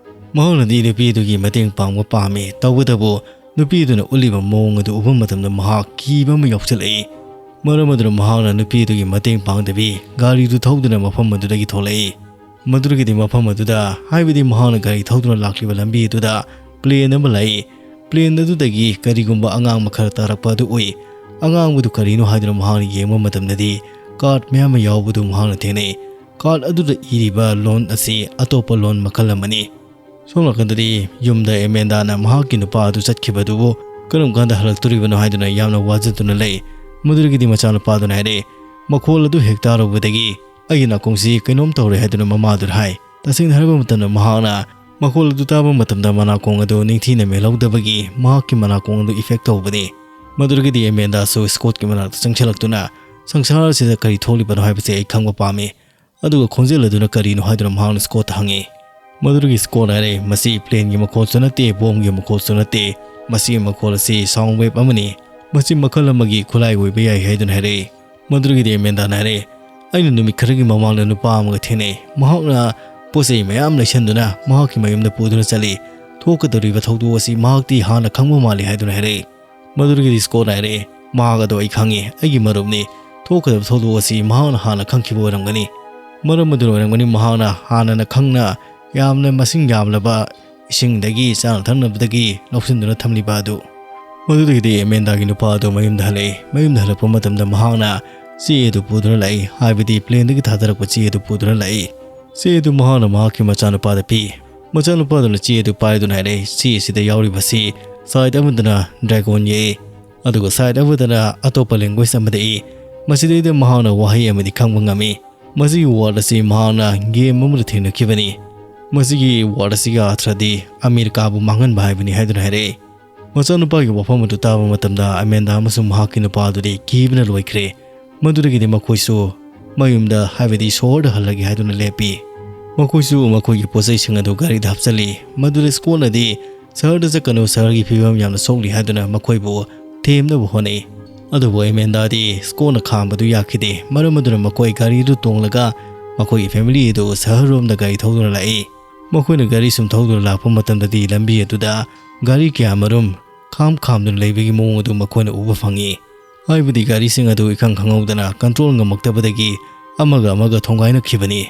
ꯃꯍꯥꯛꯅꯗꯤ ꯅꯨꯄꯤ ꯑꯗꯨꯒꯤ ꯃꯇꯦꯡ ꯄꯥꯡꯕ ꯄꯥꯝꯃꯤ, ꯇꯧꯕꯇꯕꯨ ꯅꯨꯄꯤ ꯑꯗꯨꯅ ꯎꯠꯂꯤꯕ ꯃꯑꯣꯡ ꯑꯗꯨ ꯎꯕ ꯃꯇꯝꯗ ꯃꯍꯥꯛ ꯀꯤꯕ ꯑꯃ ꯌꯥꯎꯁꯤꯜꯂꯛꯏ꯫ ꯃꯔꯝ ꯑꯗꯨꯅ ꯃꯍꯥꯛꯅ ꯅꯨꯄꯤ ꯑꯗꯨꯒꯤ ꯃꯇꯦꯡ ꯄꯥꯡꯗꯕꯤ ꯒꯥꯔꯤꯗꯨ ꯊꯧꯗꯨꯅ ꯃꯐꯝ ꯑꯗꯨꯗꯒꯤ ꯊꯣꯛꯂꯛꯏ꯫ ꯃꯗꯨꯗꯒꯤꯗꯤ ꯃꯐꯝ ꯑꯗꯨꯗ, ꯍꯥꯏꯕꯗꯤ ꯃꯍꯥꯛꯅ ꯒꯥꯔꯤ ꯊꯧꯗꯨꯅ ꯂꯥꯛꯂꯤꯕ ꯂꯝꯕꯤ ꯑꯗꯨꯗ plane ꯑꯃ ꯂꯥꯛꯏ꯫ Plane ꯑꯗꯨꯗꯒꯤ ꯀꯔꯤꯒꯨꯝꯕ ꯑꯉꯥꯡꯕ ꯈꯔ ꯇꯥꯔꯛꯄ ꯑꯗꯨ ꯎꯏ꯫ ꯑꯉꯥꯡꯕꯗꯨ ꯀꯔꯤꯅꯣ ꯍꯥꯏꯗꯨꯅ ꯃꯍꯥꯛꯅ ꯌꯦꯡꯕ ꯃꯇꯝꯗꯗꯤ card ꯃꯌꯥꯝ ꯑꯃ ꯌꯥꯎꯕꯗꯨ ꯃꯍꯥꯛꯅ ꯊꯦꯡꯅꯩ꯫ Card ꯑꯗꯨꯗ ꯏꯔꯤꯕ ꯂꯣꯟ ꯑꯁꯤ ꯑꯇꯣꯞꯄ ꯂꯣꯟ ꯃꯈꯜ ꯑꯃꯅꯤ꯫ ꯁꯣꯝ ꯅꯥꯀꯟꯗꯗꯤ ꯌꯨꯝꯗ ꯑꯦꯃꯦꯟꯗꯥꯅ ꯃꯍꯥꯛꯀꯤ ꯅꯨꯄꯥ ꯑꯗꯨ ꯆꯠꯈꯤꯕꯗꯨꯕꯨ ꯀꯔꯝ ꯀꯥꯟꯗ ꯍꯜꯂꯛꯇꯣꯔꯤꯕꯅꯣ ꯍꯥꯏꯗꯨꯅ ꯌꯥꯝꯅ ꯋꯥꯖꯗꯨꯅ ꯂꯩ꯫ ꯃꯗꯨꯗꯒꯤꯗꯤ ꯃꯆꯥꯅꯨꯄꯥꯗꯨꯅ ꯍꯥꯏꯔꯛꯏ, "ꯃꯈꯣꯜ ꯑꯗꯨ ꯍꯦꯛ ꯇꯥꯔꯨꯕꯗꯒꯤ ꯑꯩꯒꯤ ꯅꯥꯀꯣꯡꯁꯤ ꯀꯩꯅꯣꯝ ꯇꯧꯔꯦ" ꯍꯥꯏꯗꯨꯅ ꯃꯃꯥꯗꯨꯗ ꯍꯥꯏ꯫ ꯇꯁꯦꯡꯅ ꯍꯥꯏꯔꯕ ꯃꯇꯝꯗ ꯃꯍꯥꯛꯅ ꯃꯈꯣꯜ ꯑꯗꯨ ꯇꯥꯕ ꯃꯇꯝꯗ ꯃꯅꯥꯀꯣꯡ ꯑꯗꯨ ꯅꯤꯡꯊꯤꯅ ꯃꯦꯜꯍꯧꯗꯕꯒꯤ ꯃꯍꯥꯛꯀꯤ ꯃꯅꯥꯀꯣꯡ ꯑꯗꯨ effect ꯇꯧꯕꯅꯤ꯫ ꯃꯗꯨꯗꯒꯤꯗꯤ ꯑꯦꯃꯦꯟꯗꯥꯁꯨ ꯁ꯭ꯀꯣꯠꯀꯤ ꯃꯅꯥꯛꯇ ꯆꯪꯁꯤꯜꯂꯛꯇꯨꯅ, "ꯁꯪꯁꯥꯔ ꯑꯁꯤꯗ ꯀꯔꯤ ꯊꯣꯛꯂꯤꯕꯅꯣ ꯍꯥꯏꯕꯁꯤ ꯑꯩ ꯈꯪꯕ ꯄꯥꯝꯃꯤ꯫ ꯑꯗꯨꯒ ꯈꯣꯟꯖꯦꯜ ꯑꯗꯨꯅ ꯀꯔꯤꯅꯣ?" ꯍꯥꯏꯗꯨꯅ ꯃꯍꯥꯛꯅ ꯁ꯭ꯀꯣꯠꯇ ꯍꯪꯉꯤ꯫ ꯃꯗꯨꯗꯒꯤ ꯁ꯭ꯀꯣꯠꯅ ꯍꯥꯏꯔꯦ, "ꯃꯁꯤ ꯄ꯭ꯂꯦꯟꯒꯤ ꯃꯈꯣꯜꯁꯨ ꯅꯠꯇꯦ, ꯕꯣꯝꯒꯤ ꯃꯈꯣꯜꯁꯨ ꯅꯠꯇꯦ, ꯃꯁꯤꯒꯤ ꯃꯈꯣꯜ ꯑꯁꯤ ꯁꯥꯎꯟ ꯋꯦꯕ ꯑꯃꯅꯤ, ꯃꯁꯤ ꯃꯈꯜ ꯑꯃꯒꯤ ꯈꯨꯠꯂꯥꯏ ꯑꯣꯏꯕ ꯌꯥꯏ" ꯍꯥꯏꯗꯨꯅ ꯍꯥꯏꯔꯛꯏ꯫ ꯃꯗꯨꯗꯒꯤꯗꯤ ꯑꯦꯃꯦꯟꯗꯥꯅ ꯍꯥꯏꯔꯛꯏ, "ꯑꯩꯅ ꯅꯨꯃꯤꯠ ꯈꯔꯒꯤ ꯃꯃꯥꯡꯗ ꯅꯨꯄꯥ ꯑꯃꯒ ꯊꯦꯡꯅꯩ, ꯃꯍꯥꯛꯅ ꯄꯣꯠ ꯆꯩ ꯃꯌꯥꯝ ꯂꯩꯁꯟꯗꯨꯅ ꯃꯍꯥꯛꯀꯤ ꯃꯌꯨꯝꯗ ꯄꯨꯗꯨꯅ ꯆꯠꯂꯤ, ꯊꯣꯛꯀꯗꯧꯔꯤꯕ ꯊꯧꯗꯣꯛ ꯑꯁꯤ ꯃꯍꯥꯛꯇꯤ ꯍꯥꯟꯅ ꯈꯪꯕ ꯃꯥꯜꯂꯤ" ꯍꯥꯏꯗꯨꯅ ꯍꯥꯏꯔꯛꯏ꯫ ꯃꯗꯨꯗꯒꯤꯗꯤ ꯁ꯭ꯀꯣꯠꯅ ꯍꯥꯏꯔꯛꯑꯦ, "ꯃꯍꯥꯛ ꯑꯗꯣ ꯑꯩ ꯈꯪꯉꯤ, ꯑꯩꯒꯤ ꯃꯔꯨꯞꯅꯤ, ꯊꯣꯛꯀꯗꯕ ꯊꯧꯗꯣꯛ ꯑꯁꯤ ꯃꯍꯥꯛꯅ ꯍꯥꯟꯅ ꯈꯪꯈꯤꯕ ꯑꯣꯏꯔꯝꯒꯅꯤ, ꯃꯔꯝ ꯑꯗꯨꯅ ꯑꯣꯏꯔꯝꯒꯅꯤ ꯃꯍꯥꯛꯅ ꯍꯥꯟꯅꯅ ꯈꯪꯅ ꯌꯥꯝꯅ ꯃꯁꯤꯡ ꯌꯥꯝꯂꯕ ꯏꯁꯤꯡꯗꯒꯤ ꯆꯥꯅ ꯊꯛꯅꯕꯗꯒꯤ ꯂꯧꯁꯤꯟꯗꯨꯅ ꯊꯝꯂꯤꯕ ꯑꯗꯨ"꯫ ꯃꯗꯨꯗꯒꯤꯗꯤ ꯑꯦꯃꯦꯟꯗꯥꯒꯤ ꯅꯨꯄꯥ ꯑꯗꯨ ꯃꯌꯨꯝꯗ ꯍꯜꯂꯛꯏ꯫ ꯃꯌꯨꯝꯗ ꯍꯜꯂꯛꯄ ꯃꯇꯝꯗ ꯃꯍꯥꯛꯅ ꯆꯦ ꯑꯗꯨ ꯄꯨꯗꯨꯅ ꯂꯥꯛꯏ, ꯍꯥꯏꯕꯗꯤ ꯄ꯭ꯂꯦꯟꯗꯒꯤ ꯊꯥꯗꯔꯛꯄ ꯆꯦ ꯑꯗꯨ ꯄꯨꯗꯨꯅ ꯂꯥꯛꯏ꯫ ꯆꯦ ꯑꯗꯨ ꯃꯍꯥꯛꯅ ꯃꯍꯥꯛꯀꯤ ꯃꯆꯥꯅꯨꯄꯥꯗ ꯄꯤ꯫ ꯃꯆꯥꯅꯨꯄꯥꯗꯨꯅ ꯆꯦ ꯑꯗꯨ ꯄꯥꯏꯗꯨꯅ ꯍꯥꯏꯔꯛꯏ, "ꯆꯦ ꯑꯁꯤꯗ ꯌꯥꯎꯔꯤꯕꯁꯤ ꯁꯥꯏꯠ ꯑꯃꯗꯅ ꯗ꯭ꯔꯦꯒꯣꯟ ꯌꯦꯛꯏ, ꯑꯗꯨꯒ ꯁꯥꯏꯠ ꯑꯃꯗꯅ ꯑꯇꯣꯞꯄ ꯂꯦꯡꯒ꯭ꯋꯦꯖ ꯑꯃꯗ ꯏ꯫ ꯃꯁꯤꯗꯩꯗ ꯃꯍꯥꯛꯅ ꯋꯥꯍꯩ ꯑꯃꯗꯤ ꯈꯪꯕ ꯉꯝꯃꯤ꯫ ꯃꯁꯤꯒꯤ ꯋꯥꯔꯗ ꯑꯁꯤ ꯃꯍꯥꯛꯅ ꯒꯦꯝ ꯑꯃꯗ ꯊꯦꯡꯅꯈꯤꯕꯅꯤ꯫ ꯃꯁꯤꯒꯤ ꯋꯥꯔꯗ ꯑꯁꯤꯒꯤ ꯑꯥꯔꯊ꯭ꯔꯗꯤ ꯑꯃꯦꯔꯤꯀꯥꯕꯨ ꯃꯥꯡꯍꯟꯕ ꯍꯥꯏꯕꯅꯤ" ꯍꯥꯏꯗꯨꯅ ꯍꯥꯏꯔꯛꯏ꯫ ꯃꯆꯥꯅꯨꯄꯥꯒꯤ ꯋꯥꯐꯝ ꯑꯗꯨ ꯇꯥꯕ ꯃꯇꯝꯗ ꯑꯃꯦꯟꯗꯥ ꯑꯃꯁꯨꯡ ꯃꯍꯥꯛꯀꯤ ꯅꯨꯄꯥ ꯑꯗꯨꯗꯤ ꯀꯤꯕꯅ ꯂꯣꯏꯈ꯭ꯔꯦ꯫ ꯃꯗꯨꯗꯒꯤꯗꯤ ꯃꯈꯣꯏꯁꯨ ꯃꯌꯨꯝꯗ, ꯍꯥꯏꯕꯗꯤ ꯁꯣꯍꯔꯗ ꯍꯜꯂꯒꯦ ꯍꯥꯏꯗꯨꯅ ꯂꯦꯞꯄꯤ꯫ ꯃꯈꯣꯏꯁꯨ ꯃꯈꯣꯏꯒꯤ ꯄꯣꯠꯆꯩꯁꯤꯡ ꯑꯗꯨ ꯒꯥꯔꯤꯗ ꯍꯥꯞꯆꯤꯜꯂꯤ꯫ ꯃꯗꯨꯗ ꯁ꯭ꯀꯣꯠꯅꯗꯤ "ꯁꯍꯔꯗ ꯆꯠꯀꯅꯨ, ꯁꯍꯔꯒꯤ ꯐꯤꯕꯝ ꯌꯥꯝꯅ ꯁꯣꯛꯂꯤ" ꯍꯥꯏꯗꯨꯅ ꯃꯈꯣꯏꯕꯨ ꯊꯦꯝꯅꯕ ꯍꯣꯠꯅꯩ꯫ ꯑꯗꯨꯕꯨ ꯑꯦꯃꯦꯟꯗꯥꯗꯤ ꯁ꯭ꯀꯣꯠꯅ ꯈꯥꯝꯕꯗꯨ ꯌꯥꯈꯤꯗꯦ꯫ ꯃꯔꯝ ꯑꯗꯨꯅ ꯃꯈꯣꯏ ꯒꯥꯔꯤꯗꯨ ꯇꯣꯡꯂꯒ ꯃꯈꯣꯏꯒꯤ ꯐꯦꯃꯤꯂꯤ ꯑꯗꯨ ꯁꯍꯔꯔꯣꯝꯗ ꯒꯥꯔꯤ ꯊꯧꯗꯨꯅ ꯂꯥꯛꯏ꯫ ꯃꯈꯣꯏꯅ ꯒꯥꯔꯤ ꯁꯨꯝ ꯊꯧꯗꯨꯅ ꯂꯥꯛꯄ ꯃꯇꯝꯗꯗꯤ ꯂꯝꯕꯤ ꯑꯗꯨꯗ ꯒꯥꯔꯤ ꯀꯌꯥꯃꯔꯨꯝ ꯈꯥꯝ ꯈꯥꯝꯗꯨꯅ ꯂꯩꯕꯒꯤ ꯃꯑꯣꯡ ꯑꯗꯨ ꯃꯈꯣꯏꯅ ꯎꯕ ꯐꯪꯏ꯫ ꯍꯥꯏꯕꯗꯤ ꯒꯥꯔꯤꯁꯤꯡ ꯑꯗꯨ ꯏꯈꯪ ꯈꯪꯍꯧꯗꯅ ꯀꯟꯇ꯭ꯔꯣꯜ ꯉꯝꯃꯛꯇꯕꯗꯒꯤ ꯑꯃꯒ ꯑꯃꯒ ꯊꯣꯡꯒꯥꯏꯅꯈꯤꯕꯅꯤ꯫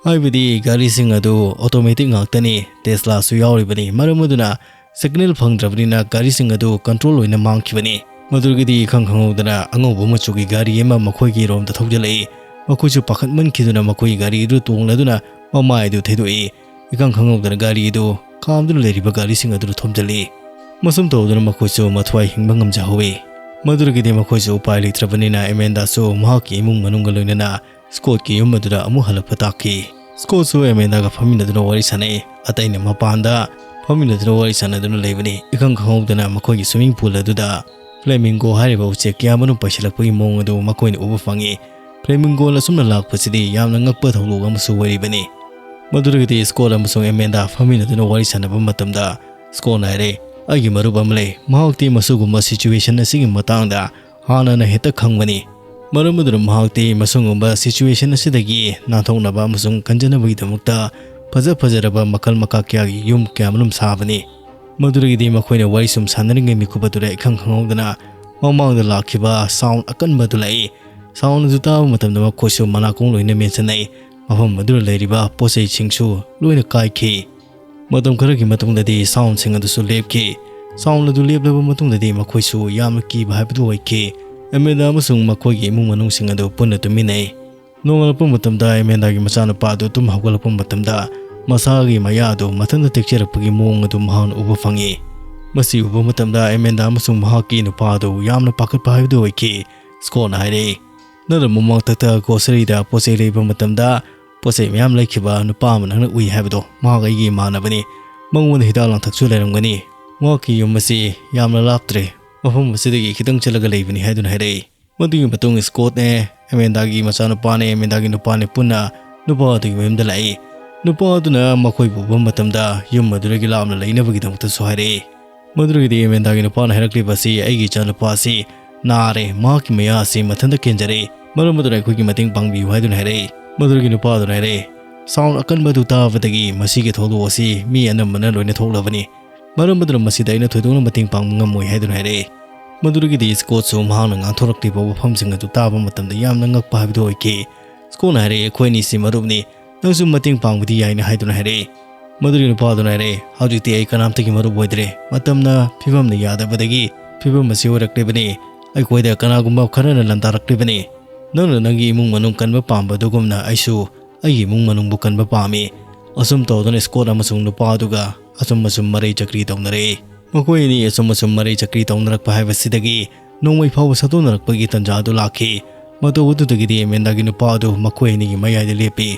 ꯍꯥꯏꯕꯗꯤ ꯒꯥꯔꯤꯁꯤꯡ ꯑꯗꯨ ꯑꯣꯇꯣꯃꯦꯇꯤꯛ ꯉꯥꯛꯇꯅꯤ, ꯇꯦꯁꯂꯥꯁꯨ ꯌꯥꯎꯔꯤꯕꯅꯤ꯫ ꯃꯔꯝ ꯑꯗꯨꯅ ꯁꯤꯒꯅꯦꯜ ꯐꯪꯗ꯭ꯔꯕꯅꯤꯅ ꯒꯥꯔꯤꯁꯤꯡ ꯑꯗꯨ ꯀꯟꯇ꯭ꯔꯣꯜ ꯂꯣꯏꯅ ꯃꯥꯡꯈꯤꯕꯅꯤ꯫ ꯃꯗꯨꯗꯒꯤꯗꯤ ꯏꯈꯪ ꯈꯪꯍꯧꯗꯅ ꯑꯉꯧꯕ ꯃꯆꯨꯒꯤ ꯒꯥꯔꯤ ꯑꯃ ꯃꯈꯣꯏꯒꯤ ꯔꯣꯝꯗ ꯊꯧꯖꯤꯜꯂꯛꯏ꯫ ꯃꯈꯣꯏꯁꯨ ꯄꯥꯈꯠꯃꯟꯈꯤꯗꯨꯅ ꯃꯈꯣꯏꯒꯤ ꯒꯥꯔꯤ ꯑꯗꯨ ꯇꯣꯡꯂꯗꯨꯅ ꯃꯃꯥꯏ ꯑꯗꯨ ꯊꯩꯗꯣꯛꯏ꯫ ꯏꯈꯪ ꯈꯪꯍꯧꯗꯅ ꯒꯥꯔꯤ ꯑꯗꯨ ꯈꯥꯝꯗꯨꯅ ꯂꯩꯔꯤꯕ ꯒꯥꯔꯤꯁꯤꯡ ꯑꯗꯨꯗ ꯊꯣꯝꯖꯤꯜꯂꯤ꯫ ꯃꯁꯨꯝ ꯇꯧꯗꯨꯅ ꯃꯈꯣꯏꯁꯨ ꯃꯊ꯭ꯋꯥꯏ ꯍꯤꯡꯕ ꯉꯝꯖꯍꯧꯏ꯫ ꯃꯗꯨꯗꯒꯤꯗꯤ ꯃꯈꯣꯏꯁꯨ ꯎꯄꯥꯏ ꯂꯩꯇ꯭ꯔꯕꯅꯤꯅ ꯑꯦꯃꯦꯟꯗꯥꯁꯨ ꯃꯍꯥꯛꯀꯤ ꯏꯃꯨꯡ ꯃꯅꯨꯡꯒ ꯂꯣꯏꯅꯅ ꯁ꯭ꯀꯣꯠꯀꯤ ꯌꯨꯝ ꯑꯗꯨꯗ ꯑꯃꯨꯛ ꯍꯜꯂꯛꯄ ꯇꯥꯈꯤ꯫ ꯁ꯭ꯀꯣꯠꯁꯨ ꯑꯦꯃꯦꯟꯗꯥꯒ ꯐꯝꯃꯤꯟꯅꯗꯨꯅ ꯋꯥꯔꯤ ꯁꯥꯟꯅꯩ꯫ ꯑꯇꯩꯅ ꯃꯄꯥꯟꯗ ꯐꯝꯃꯤꯟꯅꯗꯨꯅ ꯋꯥꯔꯤ ꯁꯥꯟꯅꯗꯨꯅ ꯂꯩꯕꯅꯤ꯫ ꯏꯈꯪ ꯈꯪꯍꯧꯗꯅ ꯃꯈꯣꯏꯒꯤ ꯁ꯭ꯋꯤꯃꯤꯡ ꯄꯨꯜ ꯑꯗꯨꯗ ꯐ꯭ꯂꯦꯃꯤꯡꯒꯣ ꯍꯥꯏꯔꯤꯕ ꯎꯆꯦꯛ ꯀꯌꯥ ꯑꯃꯔꯣꯝ ꯄꯥꯏꯁꯤꯜꯂꯛꯄꯒꯤ ꯃꯑꯣꯡ ꯑꯗꯨ ꯃꯈꯣꯏꯅ ꯎꯕ ꯐꯪꯏ꯫ ꯐ꯭ꯂꯦꯃꯤꯡꯒꯣꯅ ꯑꯁꯨꯝꯅ ꯂꯥꯛꯄꯁꯤꯗꯤ ꯌꯥꯝꯅ ꯉꯛꯄ ꯊꯧꯗꯣꯛ ꯑꯃꯁꯨ ꯑꯣꯏꯔꯤꯕꯅꯤ꯫ ꯃꯗꯨꯗꯒꯤꯗꯤ ꯁ꯭ꯀꯣꯠ ꯑꯃꯁꯨꯡ ꯑꯦꯃꯦꯟꯗꯥ ꯐꯝꯃꯤꯟꯅꯗꯨꯅ ꯋꯥꯔꯤ ꯁꯥꯟꯅꯕ ꯃꯇꯝꯗ ꯁ꯭ꯀꯣꯠꯅ ꯍꯥꯏꯔꯦ, "ꯑꯩꯒꯤ ꯃꯔꯨꯞ ꯑꯃ ꯂꯩ, ꯃꯍꯥꯛꯇꯤ ꯃꯁꯤꯒꯨꯝꯕ ꯁꯤꯆꯨꯋꯦꯁꯟ ꯑꯁꯤꯒꯤ ꯃꯇꯥꯡꯗ ꯍꯥꯟꯅꯅ ꯍꯦꯛꯇ ꯈꯪꯕꯅꯤ꯫ ꯃꯔꯝ ꯑꯗꯨꯅ ꯃꯍꯥꯛꯇꯤ ꯃꯁꯤꯒꯨꯝꯕ ꯁꯤꯆꯨꯋꯦꯁꯟ ꯑꯁꯤꯗꯒꯤ ꯅꯥꯟꯊꯣꯛꯅꯕ ꯑꯃꯁꯨꯡ ꯀꯟꯖꯅꯕꯒꯤꯗꯃꯛꯇ ꯐꯖ ꯐꯖꯔꯕ ꯃꯈꯜ ꯃꯀꯥ ꯀꯌꯥꯒꯤ ꯌꯨꯝ ꯀꯌꯥꯃꯔꯨꯝ ꯁꯥꯕꯅꯤ꯫" ꯃꯗꯨꯗꯒꯤꯗꯤ ꯃꯈꯣꯏꯅ ꯋꯥꯔꯤ ꯁꯨꯝ ꯁꯥꯟꯅꯔꯤꯉꯩ ꯃꯤꯀꯨꯞ ꯑꯗꯨꯗ ꯏꯈꯪ ꯈꯪꯍꯧꯗꯅ ꯃꯃꯥꯡꯗ ꯂꯥꯛꯈꯤꯕ ꯁꯥꯎꯟ ꯑꯀꯟꯕ ꯑꯗꯨ ꯂꯥꯛꯏ꯫ ꯁꯥꯎꯟ ꯑꯗꯨ ꯇꯥꯕ ꯃꯇꯝꯗ ꯃꯈꯣꯏꯁꯨ ꯃꯅꯥꯀꯣꯡ ꯂꯣꯏꯅ ꯃꯦꯟꯁꯤꯟꯅꯩ꯫ ꯃꯐꯝ ꯑꯗꯨꯗ ꯂꯩꯔꯤꯕ ꯄꯣꯠ ꯆꯩꯁꯤꯡꯁꯨ ꯂꯣꯏꯅ ꯀꯥꯏꯈꯤ꯫ ꯃꯇꯝ ꯈꯔꯒꯤ ꯃꯇꯨꯡꯗꯗꯤ ꯁꯥꯎꯟꯁꯤꯡ ꯑꯗꯨꯁꯨ ꯂꯦꯞꯈꯤ꯫ ꯁꯥꯎꯟ ꯑꯗꯨ ꯂꯦꯞꯂꯕ ꯃꯇꯨꯡꯗꯗꯤ ꯃꯈꯣꯏꯁꯨ ꯌꯥꯝꯅ ꯀꯤꯕ ꯍꯥꯏꯕꯗꯨ ꯑꯣꯏꯈꯤ꯫ ꯑꯦꯃꯦꯟꯗꯥ ꯑꯃꯁꯨꯡ ꯃꯈꯣꯏꯒꯤ ꯏꯃꯨꯡ ꯃꯅꯨꯡꯁꯤꯡ ꯑꯗꯨ ꯄꯨꯟꯅ ꯇꯨꯝꯃꯤꯟꯅꯩ꯫ ꯅꯣꯡꯉꯥꯜꯂꯛꯄ ꯃꯇꯝꯗ ꯑꯦꯃꯦꯟꯗꯥꯒꯤ ꯃꯆꯥꯅꯨꯄꯥ ꯑꯗꯨ ꯇꯨꯝ ꯍꯧꯒꯠꯂꯛꯄ ꯃꯇꯝꯗ ꯃꯁꯥꯒꯤ ꯃꯌꯥ ꯑꯗꯨ ꯃꯊꯟꯇ ꯇꯦꯛꯆꯔꯛꯄꯒꯤ ꯃꯑꯣꯡ ꯑꯗꯨ ꯃꯍꯥꯛꯅ ꯎꯕ ꯐꯪꯉꯤ꯫ ꯃꯁꯤ ꯎꯕ ꯃꯇꯝꯗ ꯑꯦꯃꯦꯟꯗꯥ ꯑꯃꯁꯨꯡ ꯃꯍꯥꯛꯀꯤ ꯅꯨꯄꯥ ꯑꯗꯨ ꯌꯥꯝꯅ ꯄꯥꯈꯠꯄ ꯍꯥꯏꯕꯗꯨ ꯑꯣꯏꯈꯤ꯫ ꯁ꯭ꯀꯣꯠꯅ ꯍꯥꯏꯔꯛꯏ, "ꯅꯪꯅ ꯃꯃꯥꯡꯊꯛꯇ ꯒ꯭ꯔꯣꯁꯔꯤꯗ ꯄꯣꯠ ꯆꯩ ꯂꯩꯕ ꯃꯇꯝꯗ ꯄꯣꯠ ꯆꯩ ꯃꯌꯥꯝ ꯂꯩꯈꯤꯕ ꯅꯨꯄꯥ ꯑꯃ ꯅꯪꯅ ꯎꯏ ꯍꯥꯏꯕꯗꯣ, ꯃꯍꯥꯛ ꯑꯩꯒꯤ ꯏꯃꯥꯟꯅꯕꯅꯤ꯫ ꯃꯉꯣꯟꯗ ꯍꯤꯗꯥꯛ ꯂꯥꯡꯊꯛꯁꯨ ꯂꯩꯔꯝꯒꯅꯤ꯫ ꯃꯍꯥꯛꯀꯤ ꯌꯨꯝ ꯑꯁꯤ ꯌꯥꯝꯅ ꯂꯥꯞꯇ꯭ꯔꯦ, ꯃꯐꯝ ꯑꯁꯤꯗꯒꯤ ꯈꯤꯇꯪ ꯆꯠꯂꯒ ꯂꯩꯕꯅꯤ" ꯍꯥꯏꯗꯨꯅ ꯍꯥꯏꯔꯛꯏ꯫ ꯃꯗꯨꯒꯤ ꯃꯇꯨꯡ ꯁ꯭ꯀꯣꯠꯅꯦ, ꯑꯦꯃꯦꯟꯗꯥꯒꯤ ꯃꯆꯥꯅꯨꯄꯥꯅꯦ, ꯑꯦꯃꯦꯟꯗꯥꯒꯤ ꯅꯨꯄꯥꯅꯦ ꯄꯨꯟꯅ ꯅꯨꯄꯥ ꯑꯗꯨꯒꯤ ꯃꯌꯨꯝꯗ ꯂꯥꯛꯏ꯫ ꯅꯨꯄꯥ ꯑꯗꯨꯅ ꯃꯈꯣꯏꯕꯨ ꯎꯕ ꯃꯇꯝꯗ ꯌꯨꯝ ꯑꯗꯨꯗꯒꯤ ꯂꯥꯞꯅ ꯂꯩꯅꯕꯒꯤꯗꯃꯛꯇꯁꯨ ꯍꯥꯏꯔꯛꯏ꯫ ꯃꯗꯨꯗꯒꯤꯗꯤ ꯑꯦꯃꯦꯟꯗꯥꯒꯤ ꯅꯨꯄꯥꯅ ꯍꯥꯏꯔꯛꯂꯤꯕ ꯑꯁꯤ, "ꯑꯩꯒꯤ ꯏꯆꯥꯅꯨꯄꯥ ꯑꯁꯤ ꯅꯥꯔꯦ, ꯃꯍꯥꯛꯀꯤ ꯃꯌꯥ ꯑꯁꯤ ꯃꯊꯟꯇ ꯀꯦꯟꯖꯔꯦ, ꯃꯔꯝ ꯑꯗꯨꯅ ꯑꯩꯈꯣꯏꯒꯤ ꯃꯇꯦꯡ ꯄꯥꯡꯕꯤꯌꯨ" ꯍꯥꯏꯗꯨꯅ ꯍꯥꯏꯔꯛꯏ꯫ ꯃꯗꯨꯗꯒꯤ ꯅꯨꯄꯥ ꯑꯗꯨꯅ ꯍꯥꯏꯔꯛꯏ, "ꯁꯥꯎꯟ ꯑꯀꯟꯕ ꯑꯗꯨ ꯇꯥꯕꯗꯒꯤ ꯃꯁꯤꯒꯤ ꯊꯧꯗꯣꯛ ꯑꯁꯤ ꯃꯤ ꯑꯅꯝꯕꯅ ꯂꯣꯏꯅ ꯊꯣꯛꯂꯕꯅꯤ, ꯃꯔꯝ ꯑꯗꯨꯅ ꯃꯁꯤꯗ ꯑꯩꯅ ꯊꯣꯏꯗꯣꯛꯅ ꯃꯇꯦꯡ ꯄꯥꯡꯕ ꯉꯝꯃꯣꯏ" ꯍꯥꯏꯗꯨꯅ ꯍꯥꯏꯔꯛꯏ꯫ ꯃꯗꯨꯗꯒꯤꯗꯤ ꯁ꯭ꯀꯣꯠꯁꯨ ꯃꯍꯥꯛꯅ ꯉꯥꯡꯊꯣꯔꯛꯂꯤꯕ ꯋꯥꯐꯝꯁꯤꯡ ꯑꯗꯨ ꯇꯥꯕ ꯃꯇꯝꯗ ꯌꯥꯝꯅ ꯉꯛꯄ ꯍꯥꯏꯕꯗꯨ ꯑꯣꯏꯈꯤ꯫ ꯁ꯭ꯀꯣꯠꯅ ꯍꯥꯏꯔꯛꯏ, "ꯑꯩꯈꯣꯏ ꯑꯅꯤꯁꯤ ꯃꯔꯨꯞꯅꯤ, ꯅꯪꯁꯨ ꯃꯇꯦꯡ ꯄꯥꯡꯕꯗꯤ ꯌꯥꯏꯅ" ꯍꯥꯏꯗꯨꯅ ꯍꯥꯏꯔꯛꯏ꯫ ꯃꯗꯨꯒꯤ ꯅꯨꯄꯥ ꯑꯗꯨꯅ ꯍꯥꯏꯔꯛꯏ, "ꯍꯧꯖꯤꯛꯇꯤ ꯑꯩ ꯀꯅꯥꯝꯇꯒꯤ ꯃꯔꯨꯞ ꯑꯣꯏꯗ꯭ꯔꯦ, ꯃꯇꯝꯅ ꯐꯤꯕꯝꯅ ꯌꯥꯗꯕꯗꯒꯤ ꯐꯤꯕꯝ ꯑꯁꯤ ꯑꯣꯏꯔꯛꯂꯤꯕꯅꯤ꯫ ꯑꯩꯈꯣꯏꯗ ꯀꯅꯥꯒꯨꯝꯕ ꯈꯔꯅ ꯂꯥꯟꯗꯥꯔꯛꯂꯤꯕꯅꯤ꯫ ꯅꯪꯅ ꯅꯪꯒꯤ ꯏꯃꯨꯡ ꯃꯅꯨꯡ ꯀꯟꯕ ꯄꯥꯝꯕ ꯑꯗꯨꯒꯨꯝꯅ ꯑꯩꯁꯨ ꯑꯩꯒꯤ ꯏꯃꯨꯡ ꯃꯅꯨꯡꯕꯨ ꯀꯟꯕ ꯄꯥꯝꯃꯤ꯫" ꯑꯁꯨꯝ ꯇꯧꯗꯨꯅ ꯁ꯭ꯀꯣꯠ ꯑꯃꯁꯨꯡ ꯅꯨꯄꯥ ꯑꯗꯨꯒ ꯑꯁꯨꯝ ꯑꯁꯨꯝ ꯃꯔꯩ ꯆꯀ꯭ꯔꯤ ꯇꯧꯅꯔꯛꯏ꯫ ꯃꯈꯣꯏ ꯑꯅꯤ ꯑꯁꯨꯝ ꯑꯁꯨꯝ ꯃꯔꯩ ꯆꯀ꯭ꯔꯤ ꯇꯧꯅꯔꯛꯄ ꯍꯥꯏꯕꯁꯤꯗꯒꯤ ꯅꯣꯡꯃꯩ ꯐꯥꯎꯕ ꯁꯠꯇꯣꯛꯅꯔꯛꯄꯒꯤ ꯇꯥꯟꯖꯥ ꯑꯗꯨ ꯂꯥꯛꯈꯤ꯫ ꯃꯇꯧ ꯑꯗꯨꯗꯒꯤꯗꯤ ꯑꯦꯃꯦꯟꯗꯥꯒꯤ ꯅꯨꯄꯥ ꯑꯗꯨ ꯃꯈꯣꯏ ꯑꯅꯤꯒꯤ ꯃꯌꯥꯏꯗ ꯂꯦꯞꯄꯤ꯫